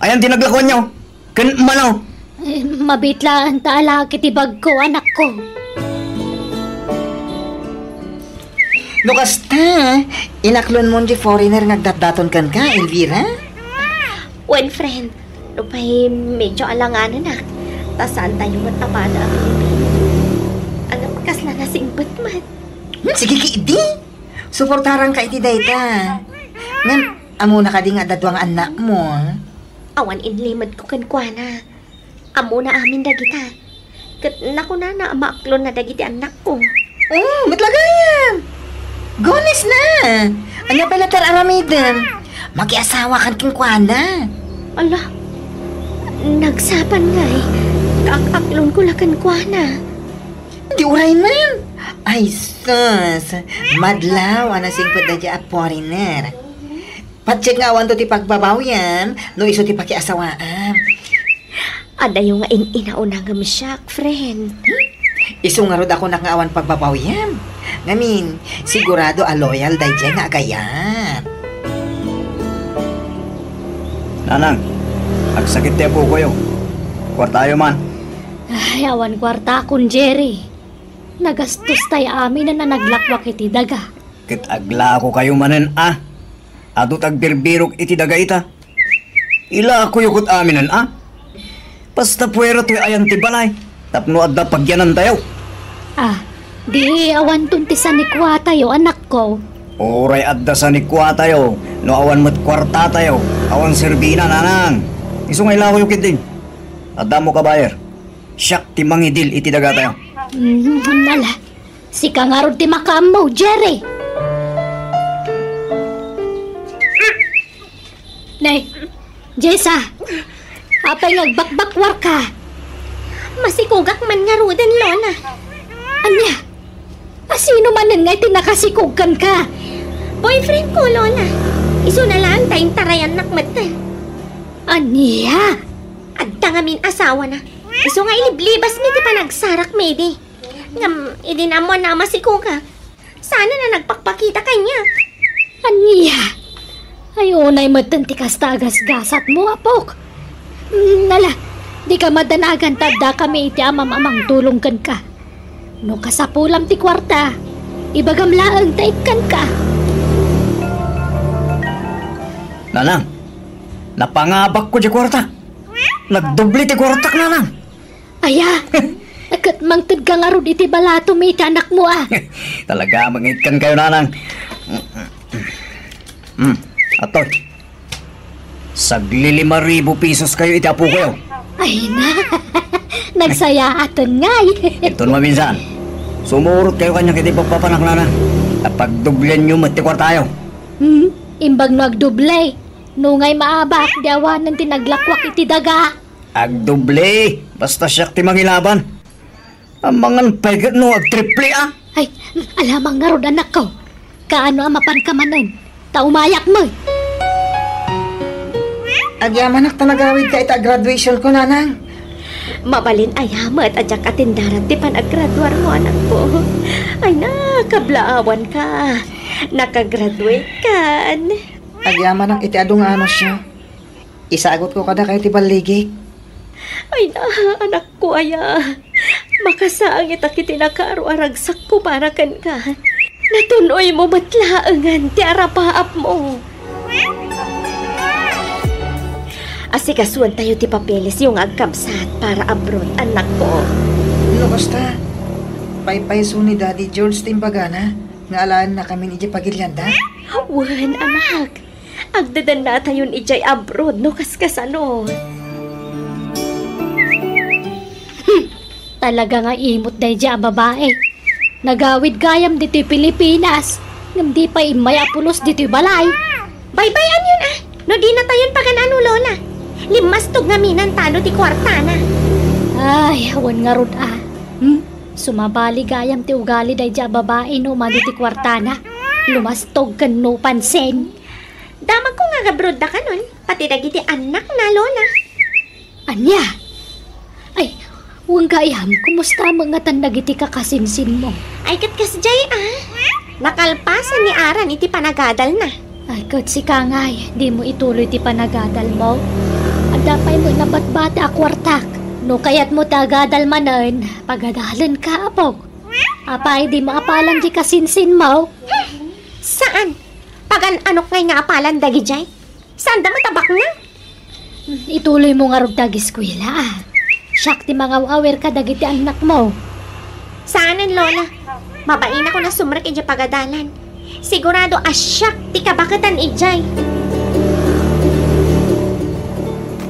ayan ti naglakoanyo? Ken mano? Eh, mabiit laeng ta alaki ti bagko, anakko. No kasta, inaklonmon diay foreigner nga agdatdaton kenka, Elvira? Wen, friend, nupay medyo alanganenak, ta saantayo met a pada a Pilipino. Ano, kas Nanasingpet met. Hmm, sige, ki idi. Suportaranka iti dayta. Ngem, ammona kadi nga adda dua nga annakmo? Awan inlimedko kenkuana. Ammona amin dagita. Ket nakunana a maaklonna dagiti annakko. Oh, met la gayam. Gones na. Ania pay la ti ar-aramidem? Makiasawakan kenkuana. Ala, nagsapa ngay. Kaak-aklonko la kenkuana. Di uray man. Ay, sus. Madlaw a nasingpet daydiay a foreigner. Patiek nga awanto ti pagbabawyam no isu ti pakiasawaam. Adayo nga in-inauna ngem siak, friend. Isu ngarud a kunak nga awan pagbabawyam. Ngamin, sigurado a loyal daydiay nga agayat. Nanang, agsakit ti apokoyo. Kuartayo man. Ay, awan kuartakon, Jerry. Nagastos tay aminen a naglakwak iti daga. Ket aglakokayo manen a. Adu ti agbirbirok iti daga ita. Ilakoyo ket aminen a. Basta puera toy ayan ti balay tapno adda pagyanantayo. Ah, di awanton ti sanikuatayo, anakko. Uray adda sanikuatayo, no awan met kuartatayo, awan serbina, nanang. Isu nga ilakoyo ketdin. Adda ammo ka buyer. Siak ti mangidil iti dagatayo. Mm, ala. Sika ngarud ti makaammo, Jerry. Nay, Jessa, apay nga agbakbakwarka? Masikogak man ngaruden, Lola. Ania? A sino manen nga iti nakasikog kenka? Boyfriend ko, Lola. Isuna laeng ta intarayannak metten. Ania? Adda ngamin asawana. Isu nga iliblibasmi ti panagsarakmi idi. Ngem idi naammoanna a masikogak, saan a nagpakpakita kaniak. Ania? Ay, unay metten ti kasta a gasgasatmo, apok. Mm, ala, dika madanagan ta addakami iti amam a mangtulong kenka. No kasapulam ti kuarta, ibagam laeng ta ikkanka. Nanang, napangabakko ti kuarta. Nagdoble ti kuartak, nanang. Aya, ket mangtedka ngarud iti balatom iti anakmo a. Talaga, mangikkankayo, nanang. Hmm, atoy. Saglilima ribu pesos kayo iti apokoyo. Ay na, nagsayaaten ngay. Iton maminsan, sumurot kayo kaniak iti papanak, nanang. Tapagdoblianyo met ti kuartayo. Hmm, imbag no agdoble. No ngay maabak, di awanen ti naglakwak iti daga. Agdoble, basta siak ti mangilaban. Amangan pay ket no agtriple a. Ay, alamang ngarud, anakko. Kaano a mapanka manen? Ta umayak met. Agyamanak ta nagawidka ita graduation ko, nanang. Mabalin aya met a diak atendaran ti panagraduarmo, anakko. Ay na, kablaawanka. Nakagraduate kan. Agyamanak iti adu nga anusyo. Isagutko kadakayo ti balligik. Ay na, anakko aya. Makasaangitak iti nakaaro a ragsakko para kenka. Natun-oymo met laengen ti arapaapmo. Asikasuentayo ti papelesyo nga agkabsat para abroad, anakko. No kasta, paypayso ni Daddy George ti imbagana nga alaennakamin idiay pagilianda? Wen, anak. Agdadannatayon idiay abroad no kaskasano. Hmm, talaga nga imot daydiay a babae. Nagawid gayam ditoy Pilipinas, ngem di pay immay a pulos ditoy balay. Baybay-anyon a, no dinatayon pagan-ano, Lola. Limmastog ngamin ta adu ti kuartana. Ay, awan ngarud a. Hmm? Sumabali gayam ti ugali daydiay a babae no umadu ti kuartana. Lumastog ken no pansin. Damagko nga agabroad dakanon, pati dagiti annakna, Lola. Ania? Ay, wen gayam, kumusta met ngatan dagiti kakasinsinmo? Ay, ket kasdiay a. Nakalpasan ni Aran iti panagadalna. Ay, ket sika ngay, dimo ituloy ti panagadalmo? Adda pay met nabatbati a kuartak. No kayatmo ti agadal manen, pagadalenka, apok. Apay, dimo apalan ti kasinsinmo? Saan? Pagan-anok ngay nga apalan dagidiay? Saanda met a baknang? Ituloymo ngarud ti ageskuela, a. Siak ti mangaw-awir kadagiti annakmo. Saanen, Lola. Mabainakon a sumrek idiay pagadalan. Sigurado a siak ti kabaketan idiay.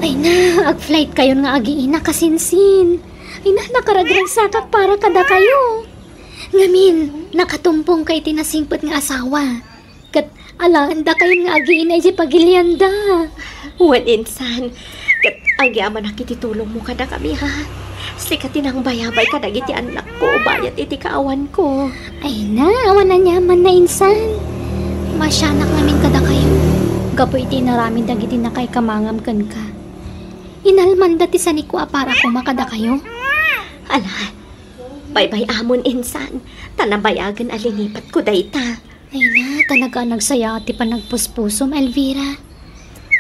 Ay na, ag-flight kayon nga agiina, kasinsin. Ay na, nakaragragsakak para kadakayo. Ngamin, nakatumpongka iti nasingpet nga asawa. Ket alaendakayon nga agiina idiay pagilianda. Wen, insan, ket agyamanak iti tulongmo kadakami, ha? Sika ti nangbayabay kadagiti annakko bayat iti kaawanko. Ay na, awan aniamanna, insan. Masianak ngamin kadakayo gapu iti inaramid dagiti nakaikamangam kenka. Inalmanda ti sanikua para koma kadakayo. Ala, baybay-amon, insan, ta nabayagen a linipatko dayta. Ay na, talaga a nagsayaat ti panagpuspusom, Elvira.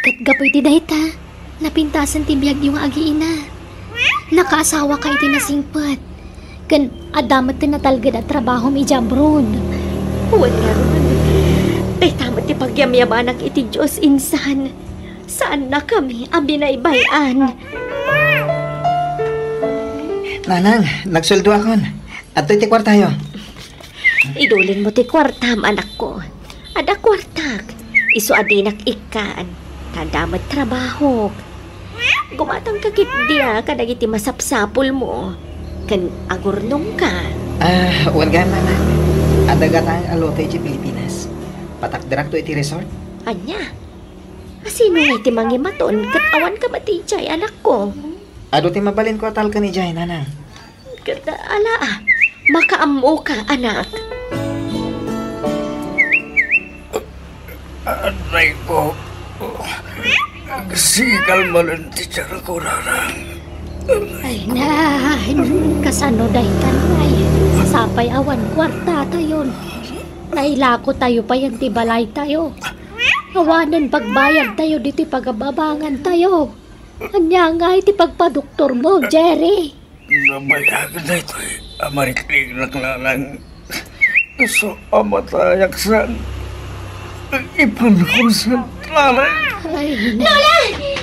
Ket gapu iti dayta, napintasen ti biagyo nga agiina. Nakaasawaka iti nasingpet. Ken adda met ti natalged a trabahom idiay abroad. Wen ngarud, dayta met ti pagyamyabanak iti Dios, insan. Saannakami a binaybay-an. Nanang, nagsueldoakon. Adtoy ti kuartayo. Idulinmo ti kuartam, anakko. Adda kuartak. Isu a dinak ikkan. Ta adda met trabahok. Gumatangka ketdi a kadagiti masapsapulmo. Ken agurnongka. Ah, wen gayam, nanang. Adda gatang a lote idiay Pilipinas. Patakderakto iti resort. Ania? Asino ngay ti mangimaton ket awanka met idiay, anakko? Adu ti mabalinko a talken idiay, nanang. Ket ala, makaammoka, anak. Anay ko, agsikal manen ti tiarko, Nanang. Ay na, kasano daytan, ay? Sapay awan kuartatayon. Nailakotayo payen ti balaytayo. Awanen pagbayadtayo ditoy pagababangantayo. Ania ngay ti pagpadoktormo, Jerry? Nabayagen daytoy a marikningnak, Nanang. Isu a matayak saan ipankonsentrarek. Ay, na- Lola!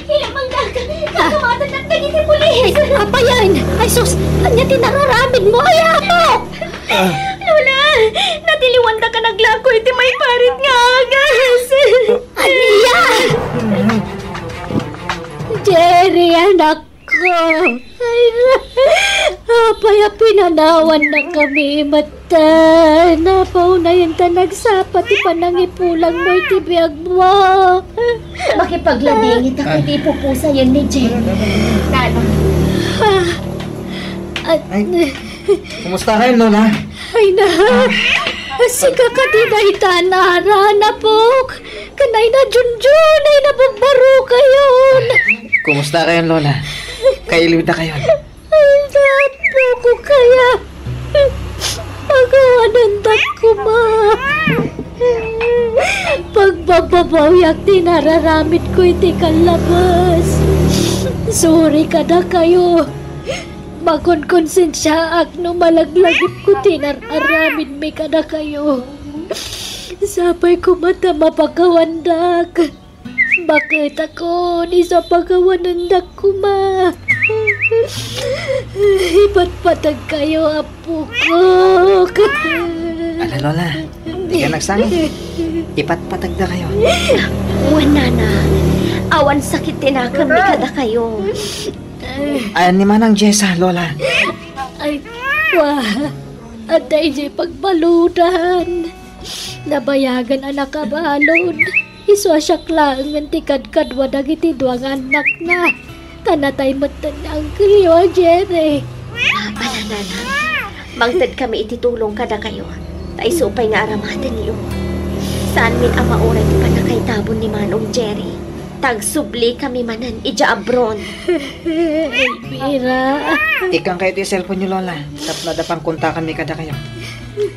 Ilamangkak! Kakawatannak dagiti pulis! Ay, apayan! Ay, sus! Ania ti nararamidmo? Ay, apo! Ah. Lola! Natiliwandaka naglako iti maiparit nga agas! Ania? Jerry, anak ko. Ay, apay a pinanawannakami met ta napaunayenta nagsapa ti panangipulangmo iti biagmo. Makipagladingit ako iti pupusayen ni Jenny. Nana. Ah, at Ay. Kumusta kayon, Lola? Ay na, sika kadi dayta, Nana, napok. Kanay na, Junjun, ay nababaro kayon. Kumusta kayon, Lola? Kailiwda kayon. Ay, napoko kaya. Pagawanandak koma. Pagbababawiak ti nararamidko iti kallabes. Sorry kadakayo. Makonkonsensiaak no malaglagipko ti nar-aramidmi kadakayo. Sapay koma ta mapakawandak. Baketakon, isu a pakawanendak koma. Ipatpatagkayo, apokok. Ala, Lola, dika nagsangit. Ipatpatagdakayo. Wen, Nana, awan sakit ti nakemmi kadakayo. Ay, ni Manang Jessa, Lola. Ay, wa, adda idiay pagbaludan. Nabayagen a nakabalud. Isu a siak laengen ti kadkadua dagiti dua nga annakna. Ta natay metten ni Angkelyo a Jerry. Ala, Nana, mangtedkami iti tulong kadakayo. Ta isu pay nga aramatenyo. Saanmin a mauray ti pannakaitabon ni Manong Jerry. Ta agsublikami manen idiay abroad. Elvira. Ikkankayo ti cellphone-yo, Lola. Tapno adda pangkontakanmi kadakayo.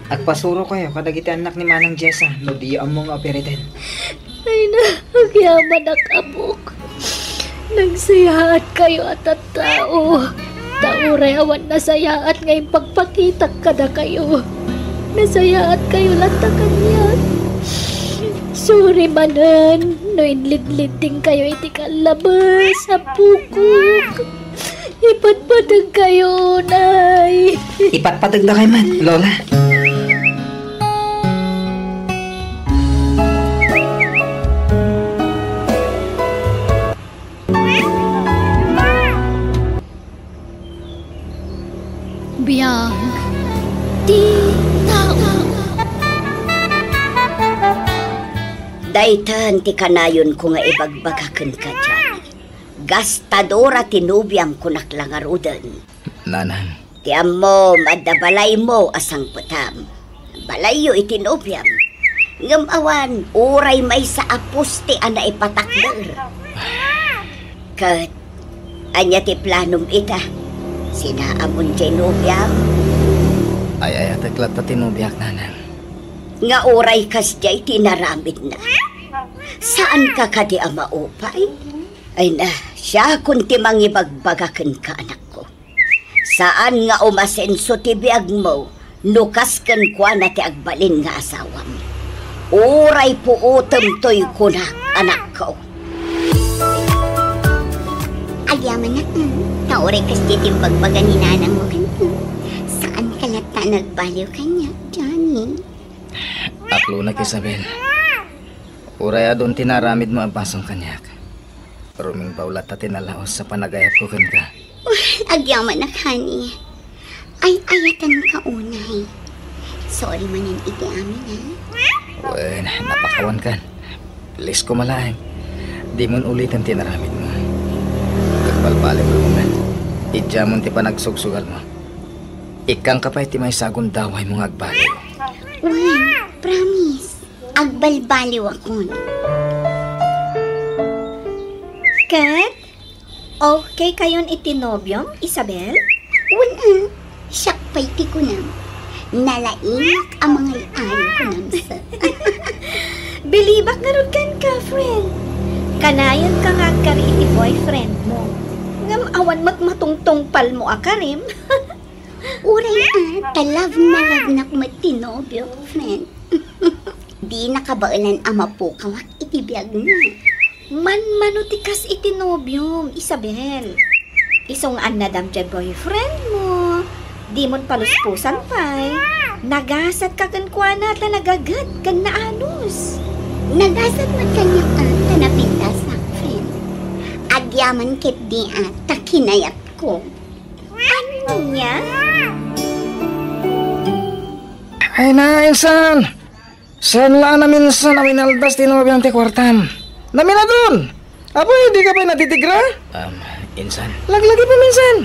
Agpasurokayo kadagiti annak ni Manang Jessa no diyo ammo nga uperiten. Ay na, agyamanak, apok. Nagsayaatkayo a tattao. Ta uray awan nasayaat nga impagpakitak kadakayo. Nasayaatkayo latta kaniak. Sorry manen no inlidlidingkayo iti kallabes, apokok. Ipatpateg kayo, Nay. Ipatpateg da kay met, Lola. Biag ti tao. Daytan ti kanayonko nga ibagbaga kenka, Johnny. Gastadora ti nobiam, kunak la ngaruden. Nanang. Ti ammom, adda balaymo a sangpetam. Balayyo iti nobiam. Ngem awan, uray maysa a poste a naipatakder. Ket, ania ti planom ita? Sinaamon diay nobiam? Ay-ayatek latta ti nobiak, Nanang. Nga uray kasdiay ti inaramidna. Saanka kadi a maupay? Ay na, siakon ti mangibagbaga kenka, anakko. Saan nga umasenso ti biagmo no kas kenkuana ti agbalin nga asawam. Uray puotem toy kunak, anakko. Agyamanak, mm, ta uray kasdi ti imbagbaga ni nanangmo kenka. Saanka latta a nagbaliw kaniak, Johnny. Aklonak, Isabel. Uray adun ti naaramidmo a basol kaniak, rumingbaw latta ti nalaus a panagayatko kenka. Agyamanak, honey. Ay-ayatenka unay. Sorry manen iti amin, ha? Wen, napakawankan. Please, kumalaeng. Dimon uliten ti inaramidmo. Agbalbaliw ka unay. Idiamon ti panagsugsugalmo. Ikkangka pay ti maysa a gundawaymo nga agbaliw. Wen, promise. Agbalbaliwakon. Ket, okay kayon iti nobiom, Isabel? Wen, ah, siak pay ti kunam. Nalaingak a mangay-ayo kunam sa. Bilibak ngarud kenka, friend. Kanayonka nga agkari iti boyfriendmo. Ngem awan met matungtungpalmo a karim. Uray a, ta love na love nak met ti nobiok, friend. Dina kabaelan a mapukawak iti biagna. Manmano ti kas iti nobiom, Isabel. Isu nga annadam diay boyfriendmo, dimon paluspusan pay. Nagasatka kenkuana ta nagaget ken naanus. Nagasat met kaniak a ta napintasak, friend. Agyaman ketdi a ta kinayatko. Ania? Ay na, insan! Saan la a naminsan a winaldas ti nobiam ti kuartam? Naminadun! Apay, dika pay natitigra? Um, insan. Laglagi pay, insan!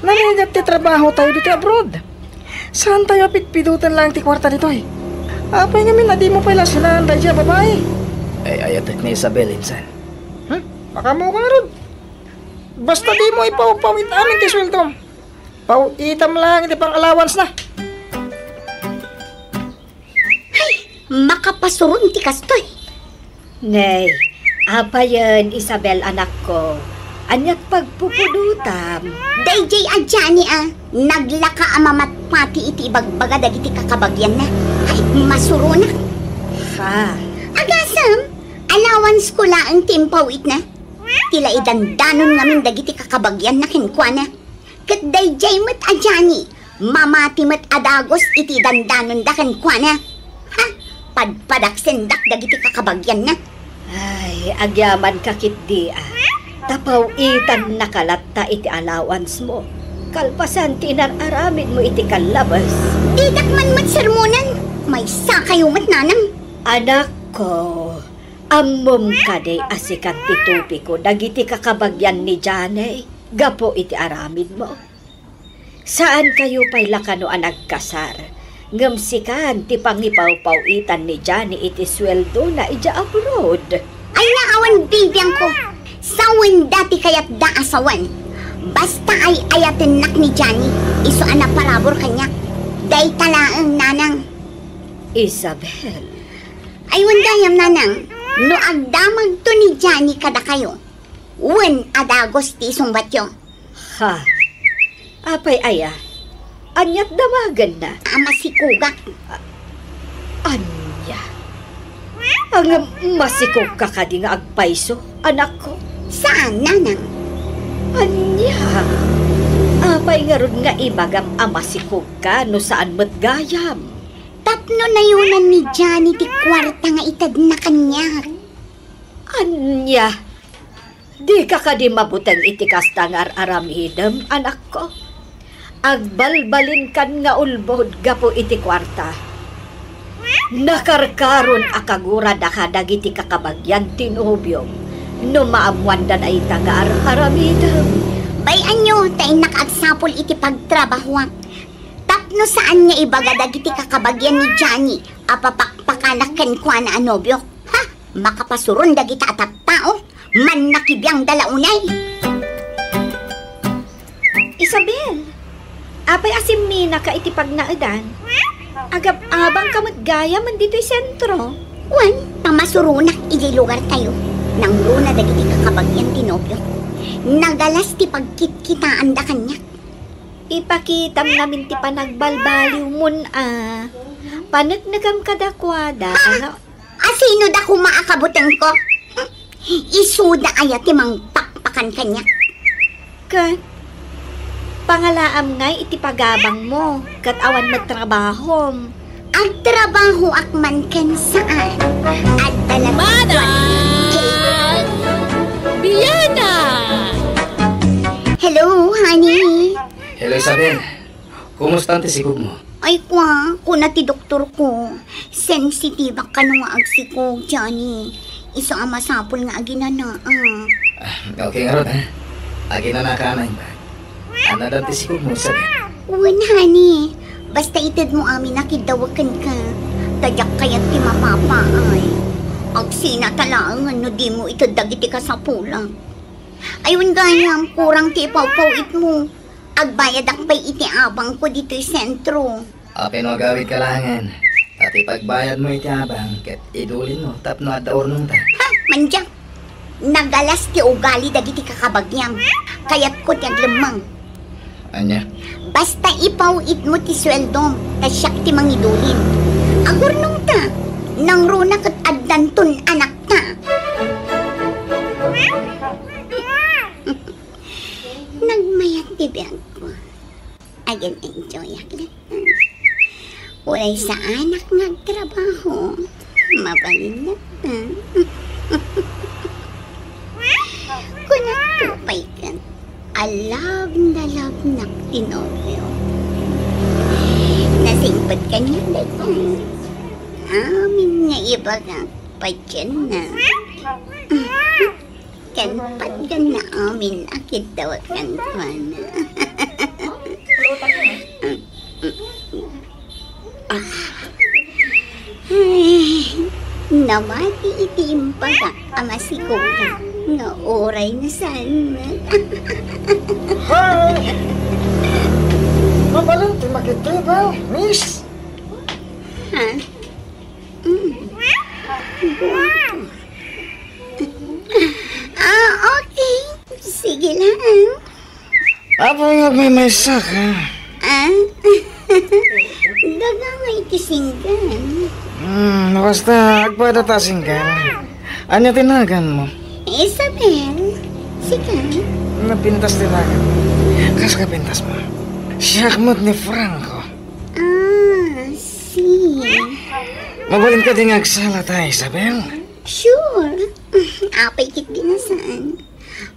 Narigat ti trabaho tayo ditoy abroad. Saan tayo a pitpiduten laeng ti kuarta ditoy? Apay ngamin a dimo pay la sinaan daydiay a babai? Ay, ayatek ni Isabel, insan. Hmm? Makaammoka ngarud. Basta dimo ipawpawit amin ti sueldom. Paw-itam laeng ti pang-allowance na. Ay, makapasuron ti kastoy. Nay, apayen, Isabel, anakko. Aniat pagpupudutam? Daydiay a Johnny a, naglaka a mamatpati iti ibagbaga dagiti kakabagianna. Ay, masuronak. Ha? Agasem, allowance ko laeng ti impaw-itna. Ti la idandanon ngamin dagiti kakabagianna kenkuana. Ket daydiay met a Johnny, mamati met a dagus iti dandanonda kenkuana. Ha? Padpadaksendak dagiti kakabagianna. Ay, agyamanka ketdi a. Ta paw-itannaka latta iti allowance mo. Kalpasan ti inar-aramidmo iti kallabes. Didak man met sermonen. Maysa kayo met, nanang. Anakko, ammom kadi a sikan ti tupiko dagiti kakabagian ni Johnny gapu iti aramidmo? Saan kayo pay la kano a nagkasar, ngem sikan ti pangipawpaw-itan ni Johnny iti sueldona idiay abroad. Ay, naawan, bibiangko. Sawenda ti kayatda a sawen. Basta ay-ayatennak ni Johnny, isu a naparabur kaniak. Dayta laeng, nanang. Isabel. Ay, wen gayam, nanang. No agdamagto ni Johnny kadakayo, wen a dagus ti isungbatyo. Ha? Apay aya? Aniat damagenna? A masikogak. A-, ania? Ngem masikogka kadi nga agpayso, anakko? Saan, nanang. Ania? Apay ngarud nga ibagam a masikogka no saan met gayam? Tapno nayonan ni Johnny ti kuarta nga itedna kaniak. Ania? Dika kadi mabuteng iti kasta nga ar-aramidem, anakko? Agbalbalinkan nga ulbod gapu iti kuarta. Nakarkaron a kaguradaka dagiti kakabagian ti nobiom no maammoanda dayta nga ar-aramidem. Bay-anyo ta innak agsapul iti pagtrabahoak. Tapno saan nga ibaga dagiti kakabagian ni Johnny a papakpakanak kenkuana a nobiok. Ha? Makapasuron dagita a tattao. Mannakibiangda la unay. Isabel, apay a simminaka iti pagnaedan? Agab-abangka met gayam ditoy sentro. Wen, pamasuronak idiay lugartayo. Nangruna dagiti kakabagian ti nobiok. Nagalas ti pagkitkitaanda kaniak. Ipakitam ngamin ti panagbalbaliwmon a. Paneknekam kadakuada nga. A sino da koma a kabutengko? Isuda aya ti mangpakpakan kaniak? Ket pangalaam ngay iti pagabangmo ket awan met trabahom. Agtrabahoak man ken saan. Adda la. Manang Biana! Hello, honey. Hello, Isabel. Kumusta ti sikogmo? Ay, kua, kuna ti doktorko, sensitibak kano nga agsikog, Johnny. Isu a masapul nga aginanaak. Ah, okay ngarud, ha? Aginanaka a naimbag. Annadan ti sikogmo, Isabel? Wen, honey. Basta itedmo amin a kiddawek kenka. Ta diak kayat ti mapapaay. Agsinata laengen no dimo ited dagiti kasapulak. Ay, wen gayam, kurang ti ipawpaw-itmo. Agbayadak pay iti abangko ditoy sentro. Apay no agawidka laengen, ta ti pagbayadmo iti abang ket idulinmo tapno adda urnongta. Ha, mandiak. Nagalas ti ugali dagiti kakabagiam. Kayatko ti aglemmeng. Ania? Basta ipaw-itmo ti sueldom, ta siak ti mangidulin. Agurnongta, nangruna ket addanton anakta. Nagmayat ti biagko. Agen-enjoyak latta. Uray saanak nga agtrabaho, mabalin latta. Kunatko pay ket, a love na love nak ti nobio. Nasingpet kaniak daytoy. Amin nga ibagak, padianna. Ken padianna amin a kiddawek kenkuana. Ah. Ay, namati iti imbagak a masikog nga uray nasaannak. Hoy! Mabalin ti makitibal, miss? Ha? Mm. Ah, okay. Sige lang. Apay nga agmaymaysa ka? Ah? Daga nga iti single. Hmm, basta agpada ta single. Ania ti naganmo? Isabel. Sika? Napintas ti nagan. Kas kapintasmo? Siak met ni Franco. Ah, si. Mabalin kadi nga agsalata, Isabel? Sure. Apay ket di nasaan.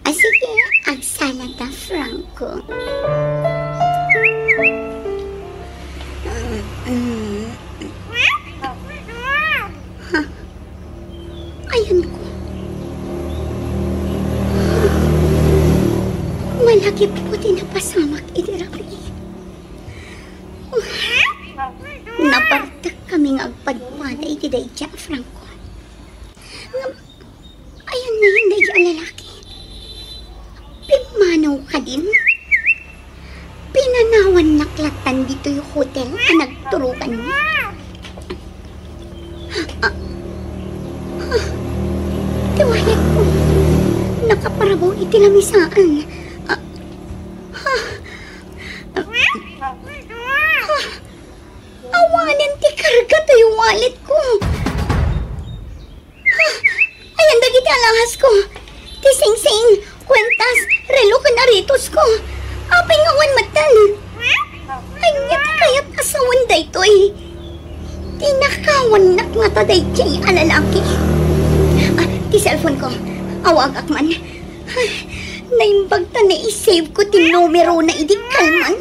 Ah, sige, agsalata, Franco. Mm. Ha? Ayanko. Malagipko ti napasamak iti rabii. Napartekkami nga agpadpada iti daydiay a Franco. Ngem, ayanna daydiay a lalaki. Pimmanaw kadin? Pinanawannak lattan ditoy hotel a nagturokanmi. Ah, ah, ti walletko. Nakaparabaw iti lamisaan. Ah, ah, ah, awanen ti karga toy walletko. Ah, ayan dagiti alhasko. Ti singsing, Kuentas, relo ken aretosko. Apay nga awan metten? Ania ti kayat a sawen daytoy? Tinakawannak ngata daydiay a lalaki. Ah, ti cellphone ko. Awagak man. Ay, naimbag ta nai-save ko ti numerona idi kalman.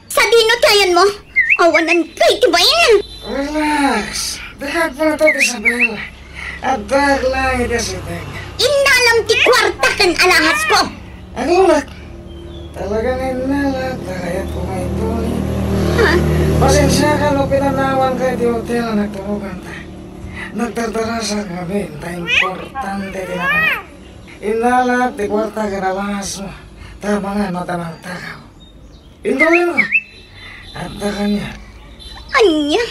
Sadino ti ayanmo? Awanan kay ti bain! Relax. Dagagpulto, Isabel. Adda lang iti asideg. Innalam ti kuarta ken alahas ko! Agulak. Talaga nga innala, ta kayat ko nga ituli. Ha? Pasensiaka no pinanawan ka iti hotel a nagtulogan ta. Nagdardarasak ngamin ta importante ti napanak. Innala ti kuarta ken alahas mo. Ta mangano ta mangtakaw. Intuloy mo. Adda kaniak. Ania?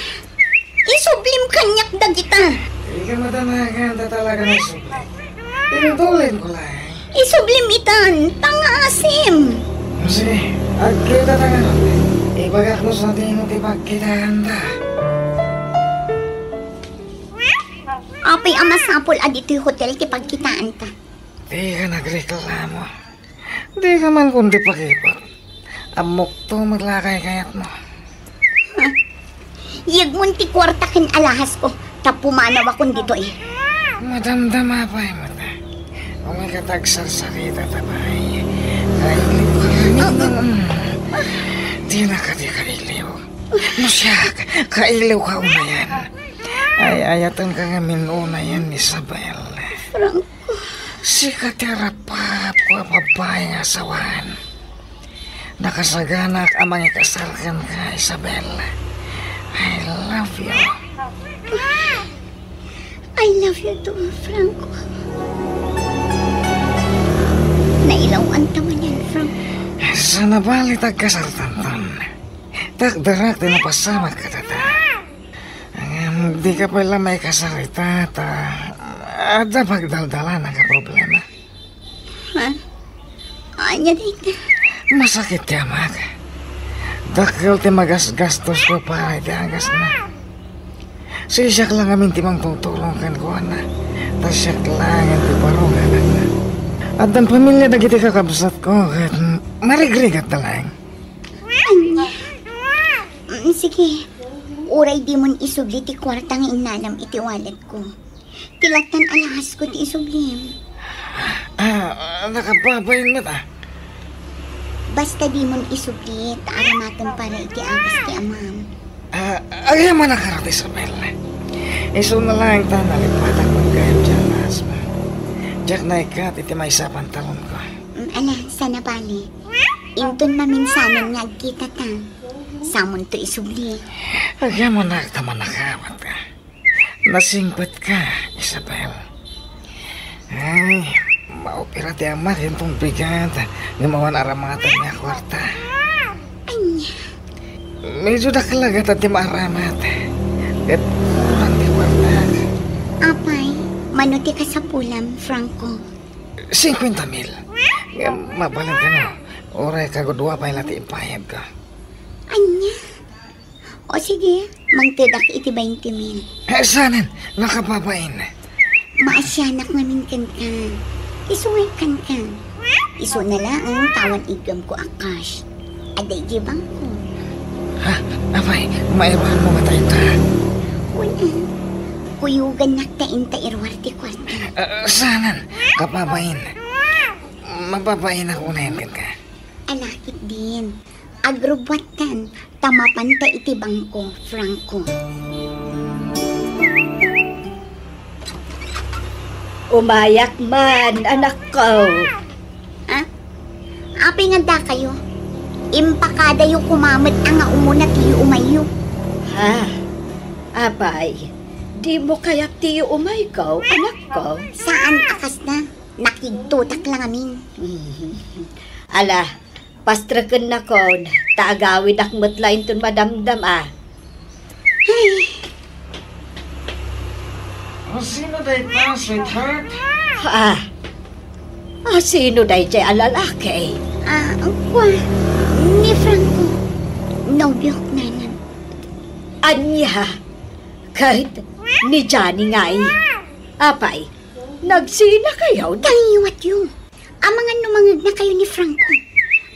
Isublim kaniak dagita. Dika madanagan ta talaga nga isublim. Intuloy ko lang. Isublim itan, pangasim. Sige, agkita ta nga. Ibagak no sadino ti pagkitaanta. Apay a masapul a ditoy hotel ti pagkitaanta? Dika nagreklamo. Dika man kundi pakipot. Ammokto met la a kaykayatmo. Yegmon ti kuarta ken alahas ko, ta pumanawakon ditoy. Madamdama pay met. Umay ka ta agsarsarita ta pay. Kailiw ka. Dina kadi kailiw. No siak, kailiw ka unayen. Ay-ayaten ka ngamin unayen, Isabel. Frank, Sika ti arapapko a babai nga asawan. Nakasaganak a mangikasar kenka, Isabel. I love you. I love you too, Franco. Nailaw-anta man yan, Franco. Saan a bali ta agkasartanton? Takderak ti napasamak kadata. Ngem dika pay la maikasar ita ta adda pagdaldalanak a problema. Ha? Ania dayta? Masakit ti amak. Dakkel ti magasgastosko para iti agasna. Sisiak la ngamin ti mangtutulong kenkuana. Ta siak laeng ti baro nga anakna. Addan pamilia dagiti kakabsatko ket marigrigatda laeng. Ania? Mm, sige. Uray dimon isubli ti kuarta nga innalam iti walletko. Ti lattan a lahasko ti isublim. Ah, nakababain met, ah. Basta dimon isubli, ta aramatem para iti agas ti amam. Ah, agyamanak, Isabel. Isuna laeng ta nalipatak met gayam ti alasmo. Diak naikkat iti maysa a pantalonko. Mm, ala, saan a bali. Inton maminsanen nga agkitata, samonto isubli. Agyamanak ta manakawatka. Nasingpetka, Isabel. Ay, maopera ti amak inton bigat, ngem awan aramaten nga kuarta. Ania? Medyo dakkel a gatad ti maaramat. Ket kurang ti kuarta. Apay, mano ti kasapulam, Franco? Singkuenta mil. Ngem mabalin kano, uray kagudua pay la ti ibayadko. Ania? O sige, mangtedak iti bainte mil. Eh, saanen, nakababain. Maasianak ngamin kenka. Isu ngay kenka. Isuna laeng ta awan iggamko a cash. Adda idiay bangko. Ha? Apay, mairuarmo met dayta? Wen, kuyogannak ta inta iruar ti kuarta. Ah, saanen, kababain. Mababainak unayen kenka. Ala ketdin. Agrubbuattan, ta mapanta iti bangko, Franco. Umayak man, anakko. Ah? Apay nga dakayo? Impakadayo koma met a nga umuna ti yuumayyo. Ha? Apay, dimo kayat ti yuumayko, anakko? Saan a kasta. Nakigtotak la ngamin. Ala, Pastreken nakon, ta agawidak met la inton madamdam a. Ay. O, sino dayta, sweetheart? Ah, ah, sino dayjay a lalaki? Ah, kua, ni Franco. Nobiok nanan. Ania? Ket ni Johnny ngay? Apay, Nagsinakayo? Kaliwatyo. Amangan no mangegnakayo ni Franco.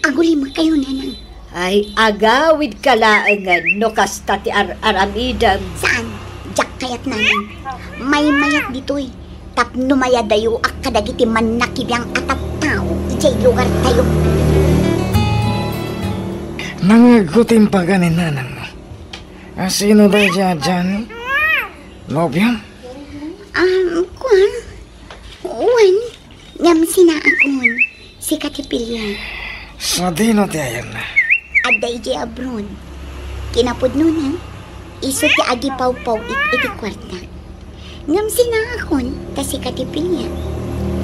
Agulimkayo, Nanang. Ay, agawidka laengen no kasta ti ar-aramidem. Saan? Diak kayat, Nanang. Maymayat ditoy. Tapno mayadayoak kadagiti mannakibiang a tattao idiay lugartayo. Nangngegko ti imbaga ni nanangmo. A, sino daydiay a Johnny? Nobiom? Um, kuan? Wen, ngem sinaakon, sika ti pilian. Sadino ti ayanna? Adda idiay abroad. Kinapudnona, isu ti agipawpaw-it iti kuarta. Ngem sinaakon, ta sika ti pilian.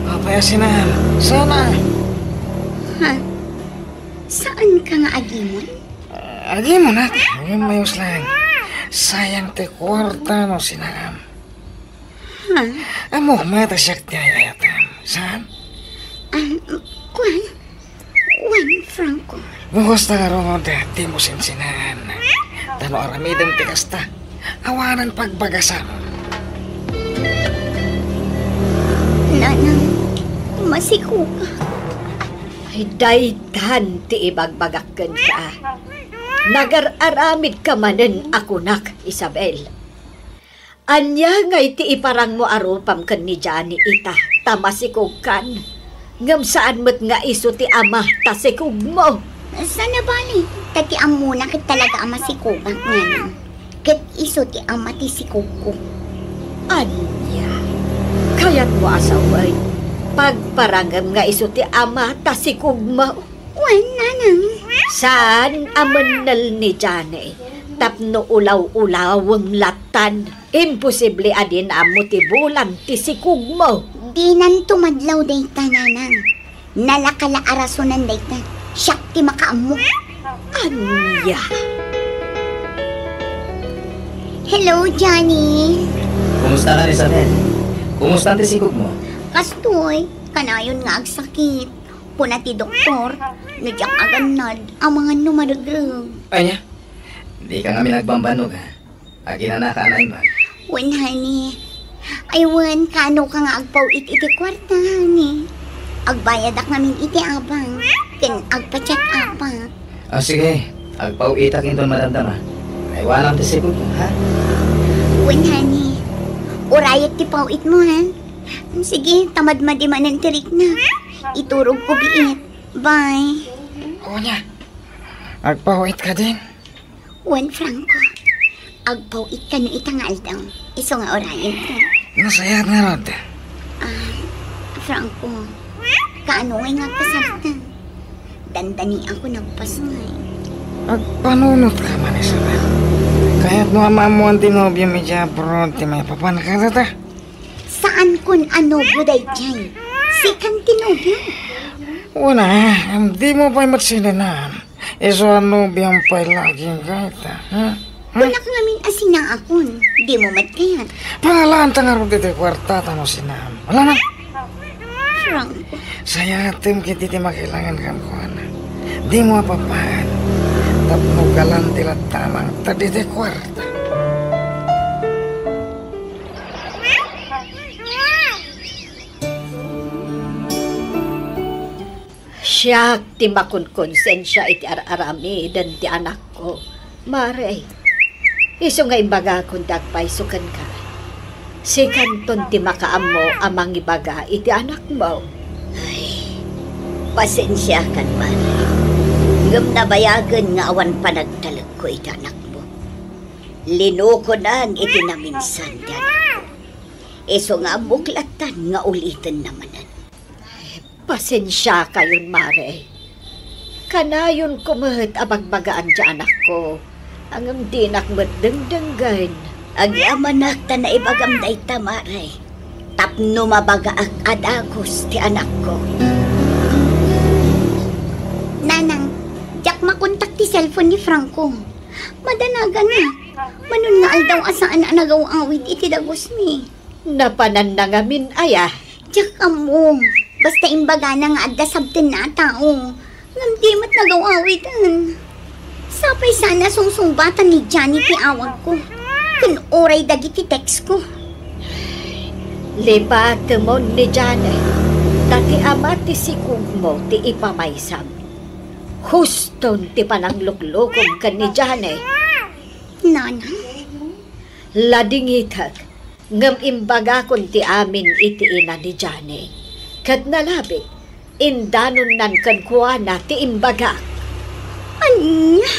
Apay a sinaam? Sana? Ha? Saanka nga agimon? Ah, agimon, ate. Agimon, mayos lang. Sayang ti kuarta no sinaam. Ha? Ammok met a siak ti ay-ayatem. Saan? Ah, kuan? Wen, Franco. No kasta ngarud, dimo sinsinaan. Ta no aramidem ti kasta, awanen pagbagasam. Nanang, masikogak. Ay, daytan ti ibagbagak kenka. Nagar-aramidka manen a kunak, Isabel. Ania ngay ti iparangmo a rupam ken ni Johnny ita, ta masikogkan? Ngem saan met nga isu ti ama ta sikogmo? Saan a bale, ta ti ammona ket talaga a masikogak, Nanang. Ket isu ti ama ti sikogko. Ania? Kayatmo a sawen, pagparangem nga isu ti ama ta sikogmo? Wen, Nanang. Saan a mennel ni Johnny tapno ulaw-ulawem lattan? Imposible a dina ammo ti bulan ti sikogmo. Dinanto madlaw dayta, Nanang. Nalaka la a rasonan dayta. Siak ti makaammo. Ania? Hello, Johnny. Kumusta ka, Isabel? Kumusta ti sikogmo? Kastoy, kanayon nga agsakit. Kuna ti doktor, no diak agannad, amangan no maregreg. Ania? Dika ngamin agbambannog, ha? Aginanaka a naimbag? Wen, honey. Ay, wen, kaanoka nga agpaw-it iti kuarta, honey? Agbayadak ngamin iti abang, ken agpa-check up-ak. Ah, sige. Agpaw-itak inton madamdama. Aywanam ti sikogmo, ha? Wen, honey. Urayek ti paw-itmo, ha? Sige, ta madmadi manen ti rikna. Iturogko biit. Bye. Ania? Agpaw-it kadin? Wen, Franco. Agpaw-it kano ita nga aldaw. Isu nga urayemko. Nasayaat ngarud. Ah, Franco. Kaano ngay nga agpasarta? Dandaniak nagpasngay. Agpanunotka man, Isabel. Kayatmo a maammoan ti nobiom idiay abroad ti maipapan kadata? Saanko a nobio daydiay. Sikan ti nobio. Wen a, dimo pay met sinenaan. Isu a nobiom pay lagi nga ita, ha? Hmm? Kunak ngamin a sinaakon. Dimo met kayat. Pangalaanta ngarud iti kuarta ta no sinaam. Ala na. Franco. Sayatem ketdi ti makailangan kenkuana. Dimo a papaen. Tapno galante lattan ta ditoy kuarta. Siak ti makonkonsensia iti ar-aramiden ti anakko, Mare. Isu nga imbagakon ti agpayso kenka. Sikanton ti makaammo a mangibaga iti anakmo. Ay, pasensiakan, Mare. Ngem nabayagen nga awan panagtalekko iti anakmo. Linukonan iti naminsan ti anakko. Isu nga ammok lattan nga ulitenna manen. Pasensiakayon, Mare. Kanayonko met a bagbagaan ti anakko, ngem dinak met dengdenggen. Agyamanak ta naibagam dayta, Mare, tapno mabagaak a dagus ti anakko. Nanang, diak makontak ti cellphone ni Franco. Madanaganna. Manon nga aldaw a saan a nagaw-awid iti dagusmi. Napananna ngamin aya? Diak ammo. Basta imbagana nga adda sabtenna a tao. Ngem di met nagaw-awiden. Sapay saan a sungsungbatan ni Johnny ti awagko ken uray dagiti textko. Lipatemon ni Jane, ta ti ama ti sikogmo ti ipamaysam. Huston ti panangluklukom ken ni Jane. Nanang? Ladingitek, ngem imbagakon ti amin iti ina ni Jane. Ket nalabit, indanonnan kenkuana ti imbagak. Ania?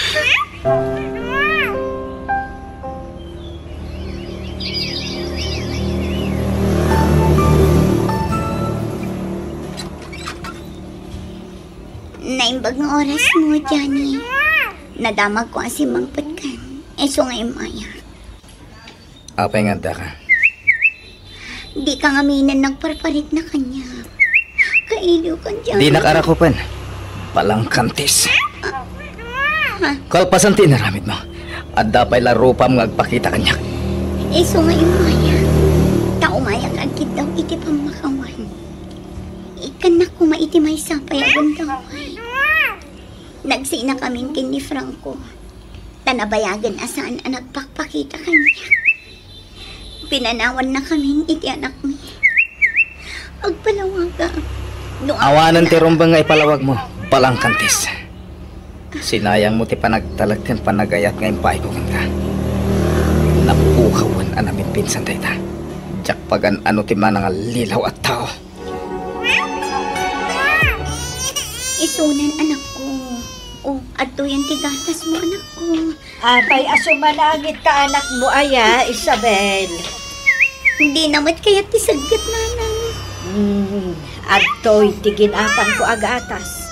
Naimbag nga orasmo, Jane. Nadamagko a simmangpetkan. Isu nga immayak. Apay nga addaka? Dika ngamin nagparparitna kaniak. Kailiwkan, Jane. Dinak arakupen. Balangkantis. Ha? Kalpasan ti inaramidmo, adda pay la rupam nga agpakita kaniak. Isu nga immayak. Ta umayak agkiddaw iti pammakawan. Ikkannak koma iti maysa pay a gundaway. Nagsinakamin ken ni Franco. Ta nabayagen a saan a nagpakpakita kaniak. Pinanawannakamin iti anakmi. Agpalawagak. No Awanen ti rumbeng nga ipalawagmo, balangkantis. Sinayangmo ti panagtalek ken panagayat nga impaayko kenka. Napukawen a naminpinsan dayta. Diak pagan-ano ti manangallilaw a tao. Isunan, anakko. O, adtoyen ti gatasmo, anakko. Apay a sumanangit ka, anakmo aya, Isabel? Dina met kayat ti segget, nanang. Hmm, adtoy ti gin-atanko a gatas.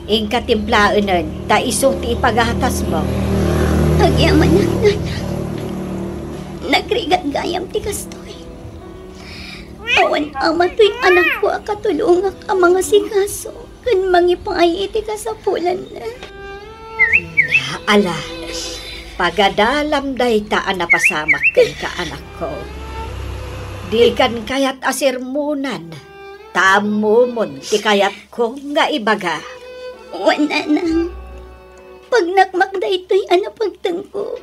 Inka timplaenen, ta isu ti ipagatasmo. Agyamanak, nanang. Nagrigat gayam ti kastoy. Awan ama toy anakko a katulongak a mangasikaso ken mangipaay iti kasapulanna. Ala, pagadalam dayta a napasamak kenka, anakko. Dikan kayat a sermonan, ta ammomon ti kayatko nga ibaga. Wen, nanang. Pagnakmak daytoy a napagtengko,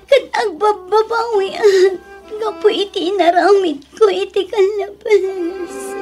ket agbabbabawiak gapu iti inaramidko iti kallabes.